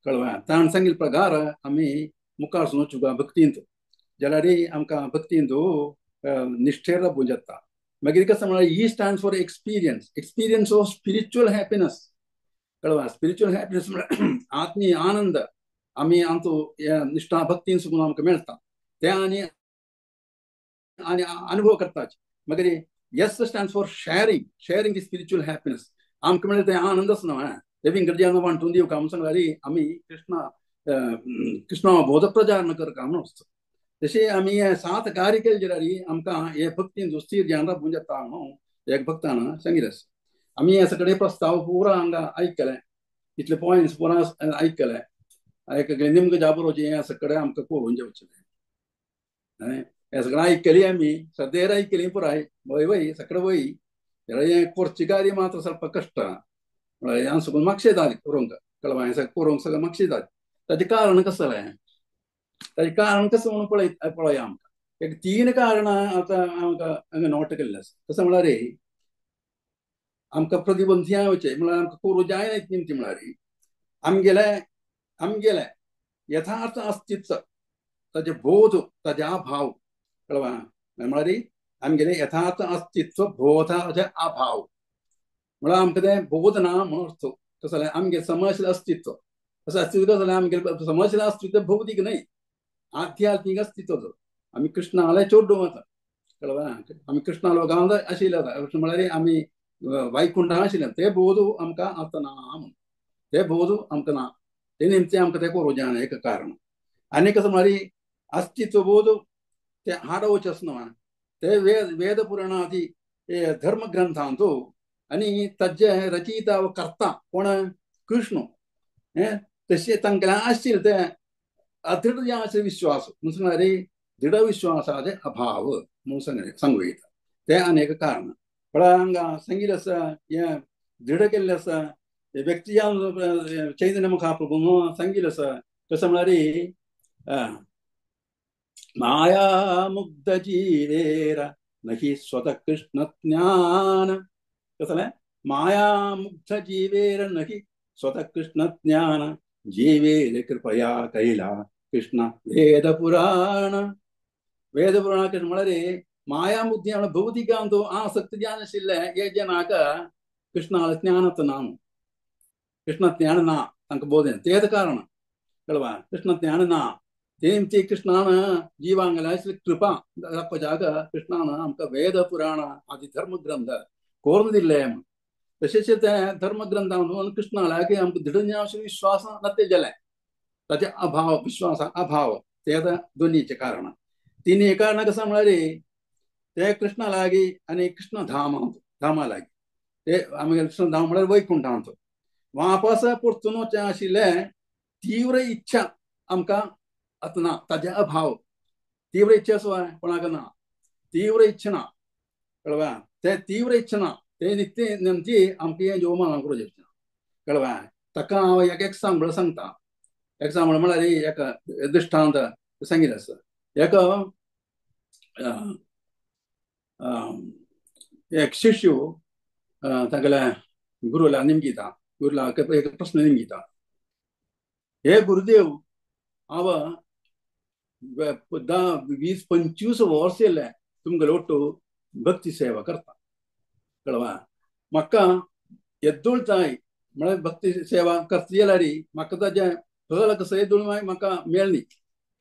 कळवा ताणें सांगिल्ले प्रकार आमी मुखार वचून वचुका भक्तींत जाल्यार आमकां भक्तींत निश्ठेर राबूंक जाता. मागीर कसं म्हळ्यार E stands for experience experience of spiritual happiness. कळवा स्पिरिच्युअल हॅपिनस म्हळ्यार आत्मीय आनंद आमी आमचो निश्ठा भक्तीन सुकून आमकां मेळटा ते आनी आनी अनुभव करताच. मागीर S stands for sharing sharing the spiritual happiness आमकां मेळटा तें आनंदच न्हय ते विंगड जेन्ना वांटून दिवका म्हणून सांगल्यार आमी कृष्ण कृष्ण बोध प्रचार करका म्हणून वचता. तशें आमी हे सात कार्य केले जाल्यार आमकां हे भक्तीन स्थिर जावन राबूंक जाता म्हणून एक भक्तान सांगिल्लें आसा. आमी हे सगळे प्रस्ताव पुरा हांगा आयकले इतले पॉयंट्स पुरा आयकले आयकले निमकां ज्या बरोवचें हें सगळें आमकां कळून जेवचें हें सगळें आयकली आमी सद्या आयकली पुराय वय वय सगळें वय जाल्यार हें करचें कार्य मात्र ಸ್ವಲ್ಪ कश्ट म्हळ्यार हांव सगळें मातशें जालें करूंक. कळवा हें सगळें करूंक सगळें मातशें जालें. ताचें कारण कसलें ताचें कारण कसं म्हणून पळय पळया आमकां एक तीन कारणां आतां आमकां हांगा नोट केल्लें आसा. कसं म्हळ्यार आमकां प्रतिबंध वचें म्हळ्यार आमकां करूं जायना निमती म्हळ्यार आमगेले आमगेले यथार्थ अस्तित्व ताजे बोध ताजे अभाव. कळवा म्हळ्यार आमगेले यथार्थ अस्तित्व बोधाचे अभाव म्हळ्यार आमकां तें बोध ना म्हणून अर्थ. कसं जाल्यार आमगेलें समजलें अस्तित्व कसं अस्तित्व कसं जाल्यार आमगेलें समजलें अस्तित्व भौतीक न्हय आध्यात्मीक अस्तित्व. आमी कृष्णाले चोड्डू वता. कळवा आमी कृष्णा लोकांत आशिल्ले आतां म्हळ्यार आमी वैकुंठ आशिल्ले ते बोध आमकां आतां ना म्हणून ते बोध आमकां ना ते निमते आमकां तें करूं जायना एक कारण. आनी कसं म्हळ्यार अस्तित्व बोध ते हाडोवचें न्हय ते वेद वेद पुराणादी धर्मग्रंथांतु आनी ताजे रचयिता व कर्ता कोण कृष्ण हें तशें तांकां आशिल्लें तें अदृढ जे आशिल्ले विश्वास म्हणून सांगल्यार दृढ विश्वासाचे अभाव म्हणून सांगू येता. तें आनी एक कारण म्हळ्यार हांगा सांगिल्लें आसा हें दृढ केल्लें आसा व्यक्ती चैतन्य महाप्रभू सांगिल्लें आसा कशें म्हळ्यार माया मुग्ध जीवेर नही स्वतः कृष्ण ज्ञान. कसलें माया मुग्ध जीवेर नही स्वतः कृष्ण ज्ञान जीवेर कृपया कैला कृष्ण वेद पुराण. वेद पुराण कृष्ण म्हळ्यार माया मुग्ध भौतिकांतु आसक्ती ज्ञान आशिल्लें हे जनाक कृष्णाले ज्ञानाचो नाम कृष्ण ज्ञान ना तांकां बोधन तेच कारण कळवा कृष्ण ज्ञान ना तेमची कृष्णान जीवांगला कृपा दाखोवच्याक कृष्णान आमकां वेद पुराण आदी धर्मग्रंथ कोरून दिल्ले. तशेंच ते धर्मग्रंथान कृष्णाला आमकां दृढ विश्वास नते जालें ताचे अभाव विश्वास अभाव ते आतां दोनीचें कारण. तिनूय कारणां कशें म्हळ्यार ते कृष्णा लागीं आनी कृष्ण धामांत धामा लागीं ते आमगे कृष्ण धाम म्हळ्यार वैकुंठांत वापस परतून वचचें आशिल्लें तीव्र इच्छा आमकां आतां ना ताजे अभाव. तीव्र इच्छा आसा कोणाक ना तीव्र इच्छा ना कळवा ते तीव्र इच्छा ना ते नित्य नेमची आमकां हें जेवण करूं ना कळवा. ताका हांव एक एग्जाम्पल सांगता. एग्जाम्पल म्हळ्यार एक दृश्टांत सांगिल्लें आसा. एक एक शिष्य तागेल्या गुरुला निमगिता गुरुला एक प्रश्न निमगिता हे गुरुदेव हांव 10 20 25 वर्स येयलें तुमगेले ಒಟ್ಟು भक्ती सेवा करता कळवा म्हाका येद्दोळ जाय म्हळ्यार भक्ती सेवा करता जाल्यार म्हाका ताजें फल कसं येद्दोळ म्हाका मेळनी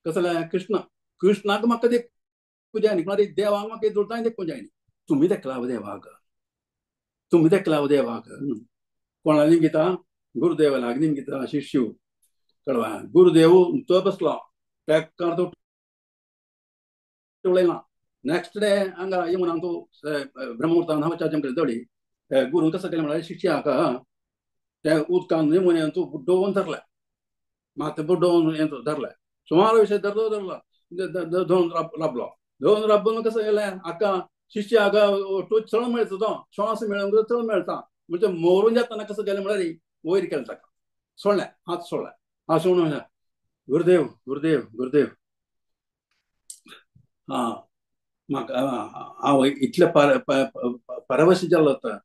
कसलें कृष्ण कृष्णाक म्हाका देखूं जायनी म्हळ्यार देवाक म्हाका येद्दोळ जाय देखूं जायनी तुमी देखला देवाक तुमी देखला देवाक कोणा निमगिता गुरुदेवा लागीं निमगिता शिष्य कळवा. गुरुदेव तो बसलो ताका तो उलयना. नेक्स्ट डे हांगा येवन तूं ब्रह्ममुहूर्तान वचपाचें दवरी गुरून कसं केलें म्हळ्यार शिष्याक त्या उदकान यमुनेन तूं बुड्डोवन धरलें मात बुड्डोवन हें धरलें सुमार विशय धरलो धरलो धरून राबलो धरून राबून कसं केलें हाका शिष्याक टू चळ मेळटा तो श्वास मेळूंक चळ मेळटा म्हणजे मोरून जातना कसं केलें म्हळ्यार वयर केलें ताका सोडलें हात सोडलें हात सोडून गुरुदेव गुरुदेव गुरुदेव आं म्हाका हांव इतलें परवश जालो आतां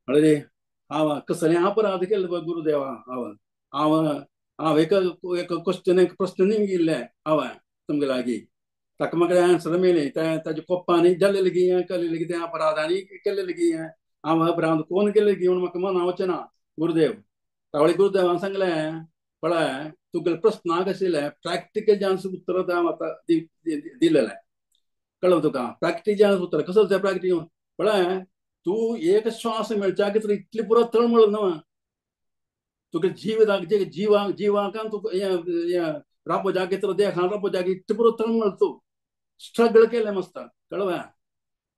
म्हळ्यार हांव कसलें अपराध केल्लो गुरुदेवा हांव हांव हांव एक एक क्वेश्चन एक प्रश्न निमगिल्लें हांवें तुमगे लागीं ताका म्हाका आन्सर मेळ्ळी ताच्या कोप्पांनी जाल्लें लेगीत हें केल्लें लेगीत तें अपराधांनी केल्लें लेगीत हें हांव अपराध कोण केल्लें लेगीत म्हूण म्हाका मना वचना गुरुदेव. तावळी गुरुदेवान सांगलें पळय तुगेले प्रस्नाक आशिल्लें प्रॅक्टिकल जे आन्सर उत्तर हांव आतां दिलेलें कळ्ळें तुका प्रॅक्टिकल जे आन्सर उत्तर कसो तें प्रॅक्टिकल पळय तूं एक श्वास मेळच्याक तर इतली पुरो तळमळ न्हू तुगे जिविताक जे जिवाक जिवाकान तुका हें राबो जागे तर देखान राबो जागे इतली पुरो तळमळ तूं स्ट्रगल केलें मस्त कळ्ळें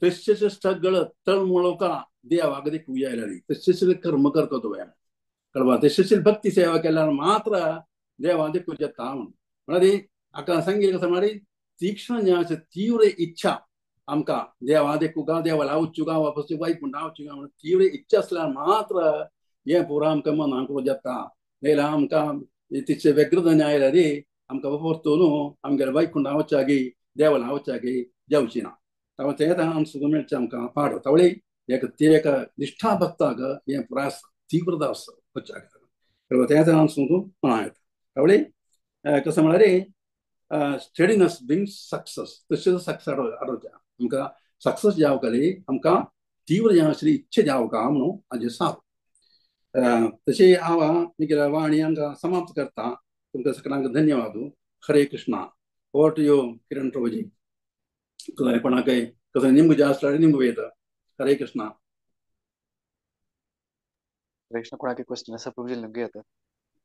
तशेंच स्ट्रगल तळमळोका देवाक देखूं जाय तशेंच कर्म करता तुवें कळवा तशेंच भक्ती सेवा केल्यार मात्र देवा देखूं जाता म्हूण म्हळ्यार हाका सांगिल्लें कसं म्हळ्यार तीक्ष्ण ज्ञानाची तीव्र इच्छा आमकां देवा देखूं देवाला वचूं गा वापस वैकुंठा वचूं गा म्हणून तीव्र इच्छा आसल्यार मात्र हें पुरो आमकां मनाक जाता नाजाल्यार आमकां तिचे व्यग्रता आयल्यार आमकां परतून आमगेल्या वैकुंठा वचच्यागी देवाला वचच्यागी जावची ना. तें आमकां मेळचें आमकां पाडो तावळी एक ते एक निश्ठा भक्ताक हें पुराय तीव्रता आसा वचच्याक तें आमकां म्हणा येता. तावळी कसं म्हळ्यार स्टडीनस ब्रिंग्स सक्सेस तशेंच सक्सेस हाडोवचें आमकां सक्सेस जावंक आमकां तीव्र जें आशिल्ली इच्छा जावंक म्हणून हाजें साप. तशें हांव म्हगेल्या वाणी हांगा समाप्त करता. तुमकां सगळ्यांक धन्यवाद. Hare Krishna. Over to you Kiran Prabhuji. कोणाकय कसं निमगू जाय आसल्यार निमगू येता. हरे कृष्णा. कृष्ण कोणाके क्वेश्चन आसा प्रभुजी निमगू येता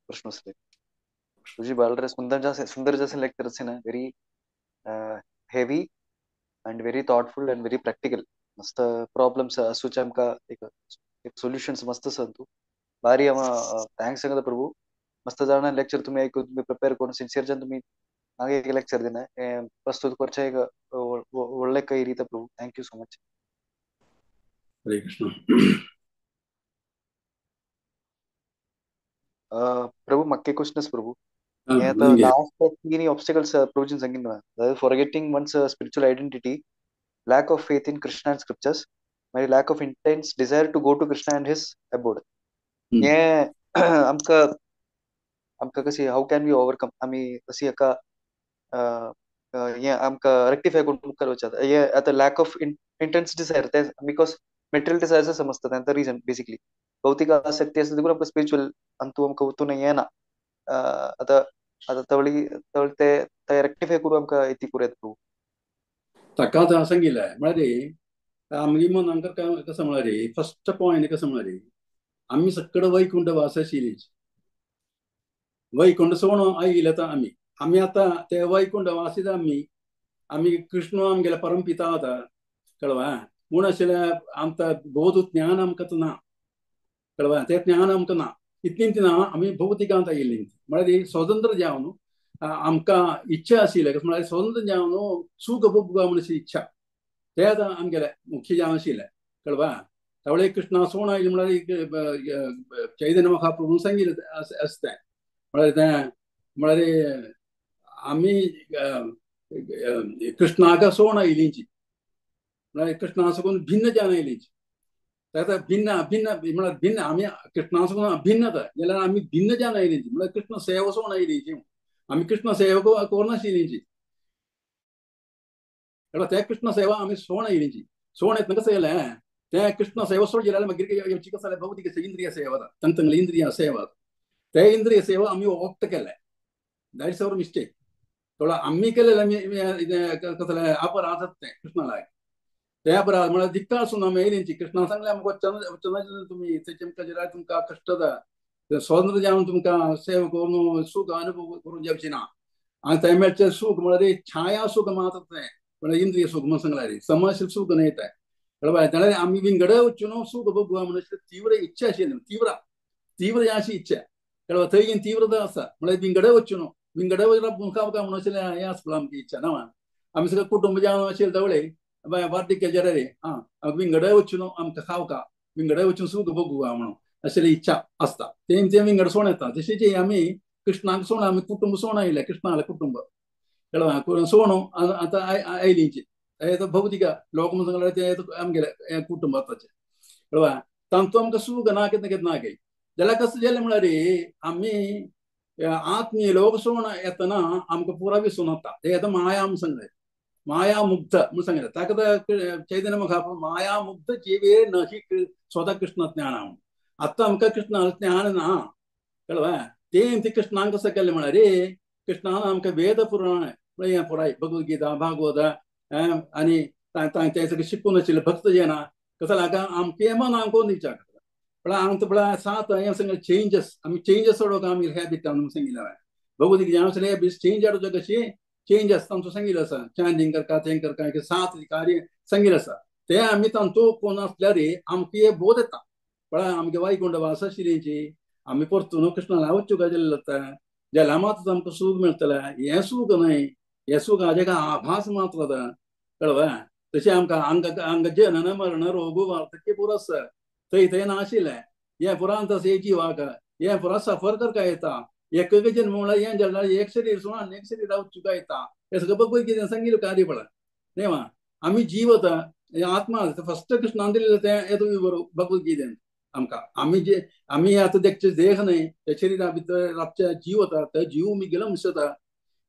प्रश्न आसले प्रभुजी. बालरे सुंदर जसे लेक्चर असे ना, very heavy and very thoughtful and very practical. मस्त प्रॉब्लेम्स आसूचे आमकां एक एक सोल्युशन्स मस्त आसा तूं बारी आमा thanks सांगता प्रभू. मस्त जाणा लेक्चर तुमी आयकून तुमी प्रिपेर करून सिन्सियर जावन तुमी हांगा एक लेक्चर दिना प्रस्तुत करचें एक व्हडलें काही रीत Prabhu. Thank you so much. Hare Krishna. Prabhu म्हाका एक क्वेश्चन आसा प्रभू. हे आतां लास्ट तीन ऑब्स्टिकल्स प्रभूजीन सांगिल्ले, अदायद forgetting one's spiritual identity, lack of faith in Krishna and scriptures, मागीर lack of intense desire to go to Krishna and his abode. हे आमकां आमकां कशी how can we overcome, आमी कशी हाका हे आमकां रेक्टिफाय करून मुखार वचता. हे आतां लॅक ऑफ इंटेन्स डिजायर ते because material desires समजता तांकां रिजन बेसिकली भौतिक आसक्ती आसा देखून आमकां स्पिरिच्युअल अंतू आमकां वचून येना. आतां आतां तवळी तवळ ते ते रेक्टिफाय करून आमकां इती करूं येता प्रभू. ताका आतां सांगिल्लें म्हळ्यार आमगे मनांक कसं म्हळ्यार फर्स्ट पॉयंट कसं म्हळ्यार आमी सगळं वैकुंठ वासाशिलीच वैकुंठ सोण आयिल्ले आतां आमी आमी आतां ते वैकुंठ वासीत आमी आमी कृष्ण आमगेले परमपिता आतां कळवा म्हूण आशिल्लें आमकां बोध ज्ञान आमकां ना कळवा तें ज्ञान आमकां ना इतलीं ती ना आमी भौतिकांत आयिल्लीं म्हळ्यार स्वतंत्र जावन आमकां इच्छा आशिल्ली कसं म्हळ्यार स्वतंत्र जावन सुख भोगवा म्हण अशी इच्छा ते आतां आमगेले मुख्य जावन आशिल्लें कळवा. तवळे कृष्णा सोण आयले म्हळ्यार चैतन्य महाप्रभून सांगिल्लें आसा तें म्हळ्यार तें म्हळ्यार आमी कृष्णाक सोण आयिल्लींची म्हळ्यार कृष्णा सकून भिन्न जावन आयिल्लींची ताका भिन्न अभिन्न म्हळ्यार भिन्न आमी कृष्णा सकून अभिन्नता जाल्यार आमी भिन्न जावन आयिल्लींची म्हळ्यार कृष्ण सेवा सोण आयिल्लींची आमी कृष्ण सेवा करनाशिल्लींची ते कृष्ण सेवा आमी सोण आयिल्लींची सोण येतना कसं जालें ते कृष्ण सेवा सोड जाल्यार मागीर येवची कसं जालें भौतिक इंद्रिय सेवा तांतंगली इंद्रिय सेवा ते इंद्रिय सेवा आमी ऑप्ट केले that is our mistake. थोडो आमी केलेले आमी कसलें अपराध तें कृष्णाक ते अपराध म्हळ्यार धिक्कार आसून आमी येयलींची कृष्णा सांगलें आमकां वचना तुमी थंय तुमकां तुमकां कश्ट जाता स्वतंत्र जावन तुमकां सेवा करून सुख अनुभव करून जावची ना आनी थंय मेळचें सुख म्हळ्यार छाया सुख मात्र तें म्हळ्यार इंद्रिय सुख म्हण सांगलां समशील सुख न्हय तें कळ्ळें. जाल्यार आमी विंगड वचून सुख भोगवा म्हण तीव्र इच्छा आशिल्ली तीव्र तीव्र अशी इच्छा कळ्ळें थंय तीव्रता आसा म्हळ्यार विंगड वचून विंगड मुखामुखा म्हणून आशिल्लें हें आसपा आमची इच्छा ना आमी सगळें कुटुंब जावन आशिल्लें तवळे वार्धक्य जाल्यार आं विंगड वचून आमकां खावका विंगड वचून सुख भोगुया म्हणून आशिल्ली इच्छा आसता तें तें विंगड सोण येता. तशेंच आमी कृष्णाक सोण आमी कुटुंब सोण आयलें कृष्णालें कुटुंब कळ्ळें सोण आतां आयलींची भौतिक लोक म्हण सांगल्यार तें आमगेलें कुटुंब आतांचें कळ्ळें. तांचो आमकां सुख ना कितें कितें ना काय जाल्यार कसं जालें म्हळ्यार आमी आत्मीय लोक सोण येतना आमकां पुरा विसून वता ते आतां माया म्हण सांगलें माया मुग्ध म्हण सांगलें ताका चैतन्य महाप्रभू माया मुग्ध जिवे नही स्वता कृष्ण ज्ञान म्हणून आतां आमकां कृष्ण ज्ञान ना कळ्ळें. तें ते कृष्णान कसं केलें म्हळ्यार कृष्णान आमकां वेद पुराण हें पुराय भगवद्गीता भागवत आनी तें सगळें शिकून आशिल्लें भक्त जेना कसं लागा आमकां मन आमकां दिवच्या म्हळ्यार आमकां म्हळ्यार सात हें सांगलें चेंजस आमी चेंजस सोडोवंक आमी हॅबिट आमी सांगिल्लें हांवें भगवद्गीता आसलें हॅबिट्स चेंज हाडूं कशी चेंज आसता आमचो सांगिल्लें आसा चांटींग करता तें करता सात कार्य सांगिल्लें आसा ते आमी तांचो कोण आसल्यार आमकां हे बोध येता म्हळ्यार आमगे वैकुंठ वास आशिल्लीची आमी परतून कृष्णाला वचूंक गेल्ले जाता जाल्यार मात्र आमकां सूख मेळटलें हें सूख न्हय हें सूख हाजें आभास मात्र जाता कळ्ळें. तशें आमकां हांगा हांगा जनन मरण रोग वार्धक्य पुरो आसा थंय थंय नाशिल्लें हें पुरा आसा जिवाक हें पुरा सफर करका येता एक एक जन्म म्हणल्यार हें जाल्यार एक शरीर सोडून आनी एक शरीरा वचूंक येता हें सगळें भगवद्गीतेन सांगिल्लें कार्य पळय न्हय वा आमी जीव आतां आत्मा फर्स्ट कृष्णान दिल्लें तें येता विवर भगवद्गीतेन आमकां आमी जे आमी आतां देखचे देह न्हय त्या शरीरा भितर राबचे जीव वता ते जीव मिगेलो अंश जाता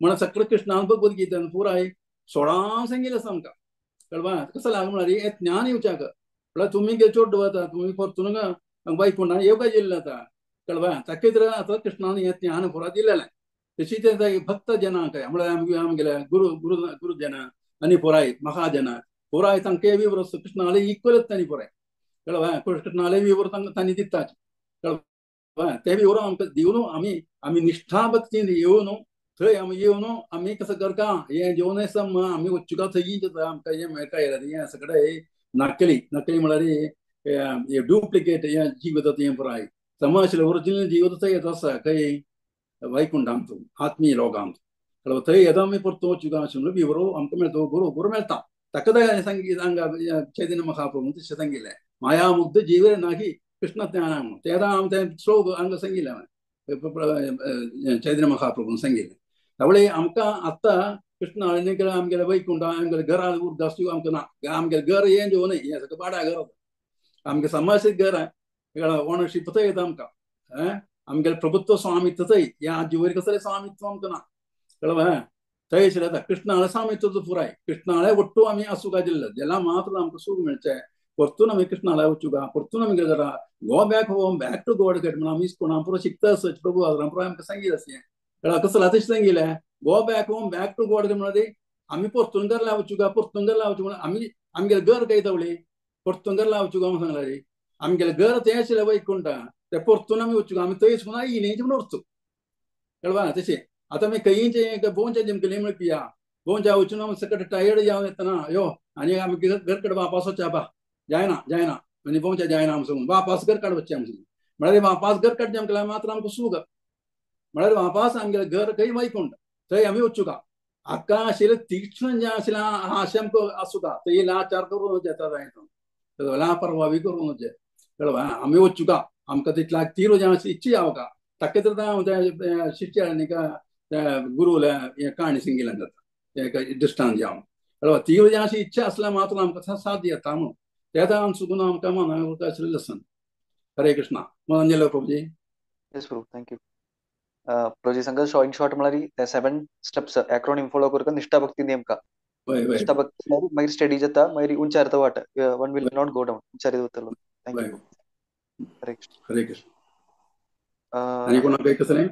म्हणून सगळें कृष्णान भगवद्गीतेन पुराय 16 सांगिल्लें आसा आमकां कळ्ळें. कसं लाग म्हळ्यार हें ज्ञान येवच्याक म्हळ्यार तुमी गे चोड वता तुमी परतून वैकुंठान येवका येयल्लें आतां कळ्ळें. ताका तर आतां कृष्णान हें ज्ञान पुरा दिलेलें तशी तें भक्त जनांक म्हळ्यार आमगे आमगेले गुरु गुरु गुरुजन आनी पुराय महाजन पुराय तांकां विवर कृष्णाले इक्वलच तांणी पुराय कळ्ळें. कृष्णाले विवर तांकां तांणी दिताच कळ्ळें. ते विवर आमकां दिवन आमी आमी निश्ठा भक्तीन येवन थंय आमी येवन आमी कसं करता हें जेवण सम आमी वचुका थंय आमकां हें मेळटा हें सगळें नकली नकली म्हळ्यार डुप्लिकेट हें जीव येता तें पुराय समाज ओरिजिनल जीव थंय येता आसा खंय वैकुंठांत आत्मीय लोकांत. थंय येता आमी परतो वचूंक आशिल्लो विवरो आमकां मेळटा, गुरू गुरू मेळटा. ताका सांगी हांगा चैतन्य महाप्रभू तशें सांगिल्लें, मायामुग्ध जीव नाकी कृष्ण ज्ञान. तेदा हांव तें श्लोक हांगा सांगिल्लें चैतन्य महाप्रभून सांगिल्लें. त्यामुळे आमकां आतां कृष्ण आनी आमगेले वैकुंठ आमगेले घरा उरदास आमकां ना. आमगेलें घर हें जेवण न्हय, हें सगळें भाड्या घर, आमगें समाजीक घर ओनरशीप थंय येता आमकां. आमगेलें प्रभुत्व स्वामित्व थंय, ह्या जिवर कसलें स्वामित्व आमकां ना. कळ्ळें? थंय आशिल्लें कृष्णाले स्वामित्व पुराय, कृष्णाले ಒಟ್ಟು आमी आसूंक दिल्लें जेला मात्र आमकां सूख मेळचें. परतून आमी कृष्णाले वचूंक, परतून आमी कितें जाता go back home back to God म्हणून आमी कोणा पुरो शिकता आसत प्रभू पुरो आमकां सांगीत आसलें. कळ्ळें? कसलें तशें सांगिल्लें go back home back to God म्हणून आमी परतून घरा वचूंक, परतून घरा वचूंक म्हणून आमी आमगेलें घर खंय दवली परतून घरा वचूंक म्हणून सांगलां रे. आमगेलें घर तें आशिल्लें वैकुंठ, तें परतून आमी वचूंक, आमी थंय सुद्दां येयलें म्हणून वचूं. कळ्ळें? तशें आतां आमी खंयचे भोंवचे जिमकली म्हणपिया भोंवच्या वचून आमी सकट टायर्ड जावन येतना यो आनी आमी घर कडेन वापस वचया बा जायना जायना आनी भोंवच्या जायना आमचो म्हणून वापस घर काड वचचें आमचें. म्हळ्यार वापस घर काडचें आमकां मात्र आमकां सूख. म्हळ्यार वापस आमगेलें घर खंय वैकुंठ थंय आमी वचूंक. आका आशिल्लें तीक्ष्ण जें आशिल्लें आशें आमकां आसूंक थंय लाचार करून येता जाय लापरवाही करून वचचें. कळ्ळें? आमी वचूंक आमकां तितल्या तीव्र जें आसा इच्छा जावंक ताका तर हांव शिष्य गुरुले हें काणी सांगिल्लें जाता एक दृश्टांत जावन. कळ्ळें? तीव्र जें अशी इच्छा आसल्यार मात्र आमकां साध्य येता म्हणून तेदा आम चुकून आमकां मनाक आशिल्लें लसन. Hare Krishna. Manjula Prabhuji. Yes Prabhu, thank you. Prabhuji सांगा इन शॉर्ट म्हळ्यार 7 स्टेप्स एक्रोनिम फॉलो करून निष्ठा भक्ती नेमका. निष्ठा भक्ती मागीर स्टडी जाता, मागीर उंचार वाट one will not go down उंचार वतलो. Thank you. Hare Krishna. Hare Krishna. आनी कोणाक कसलें?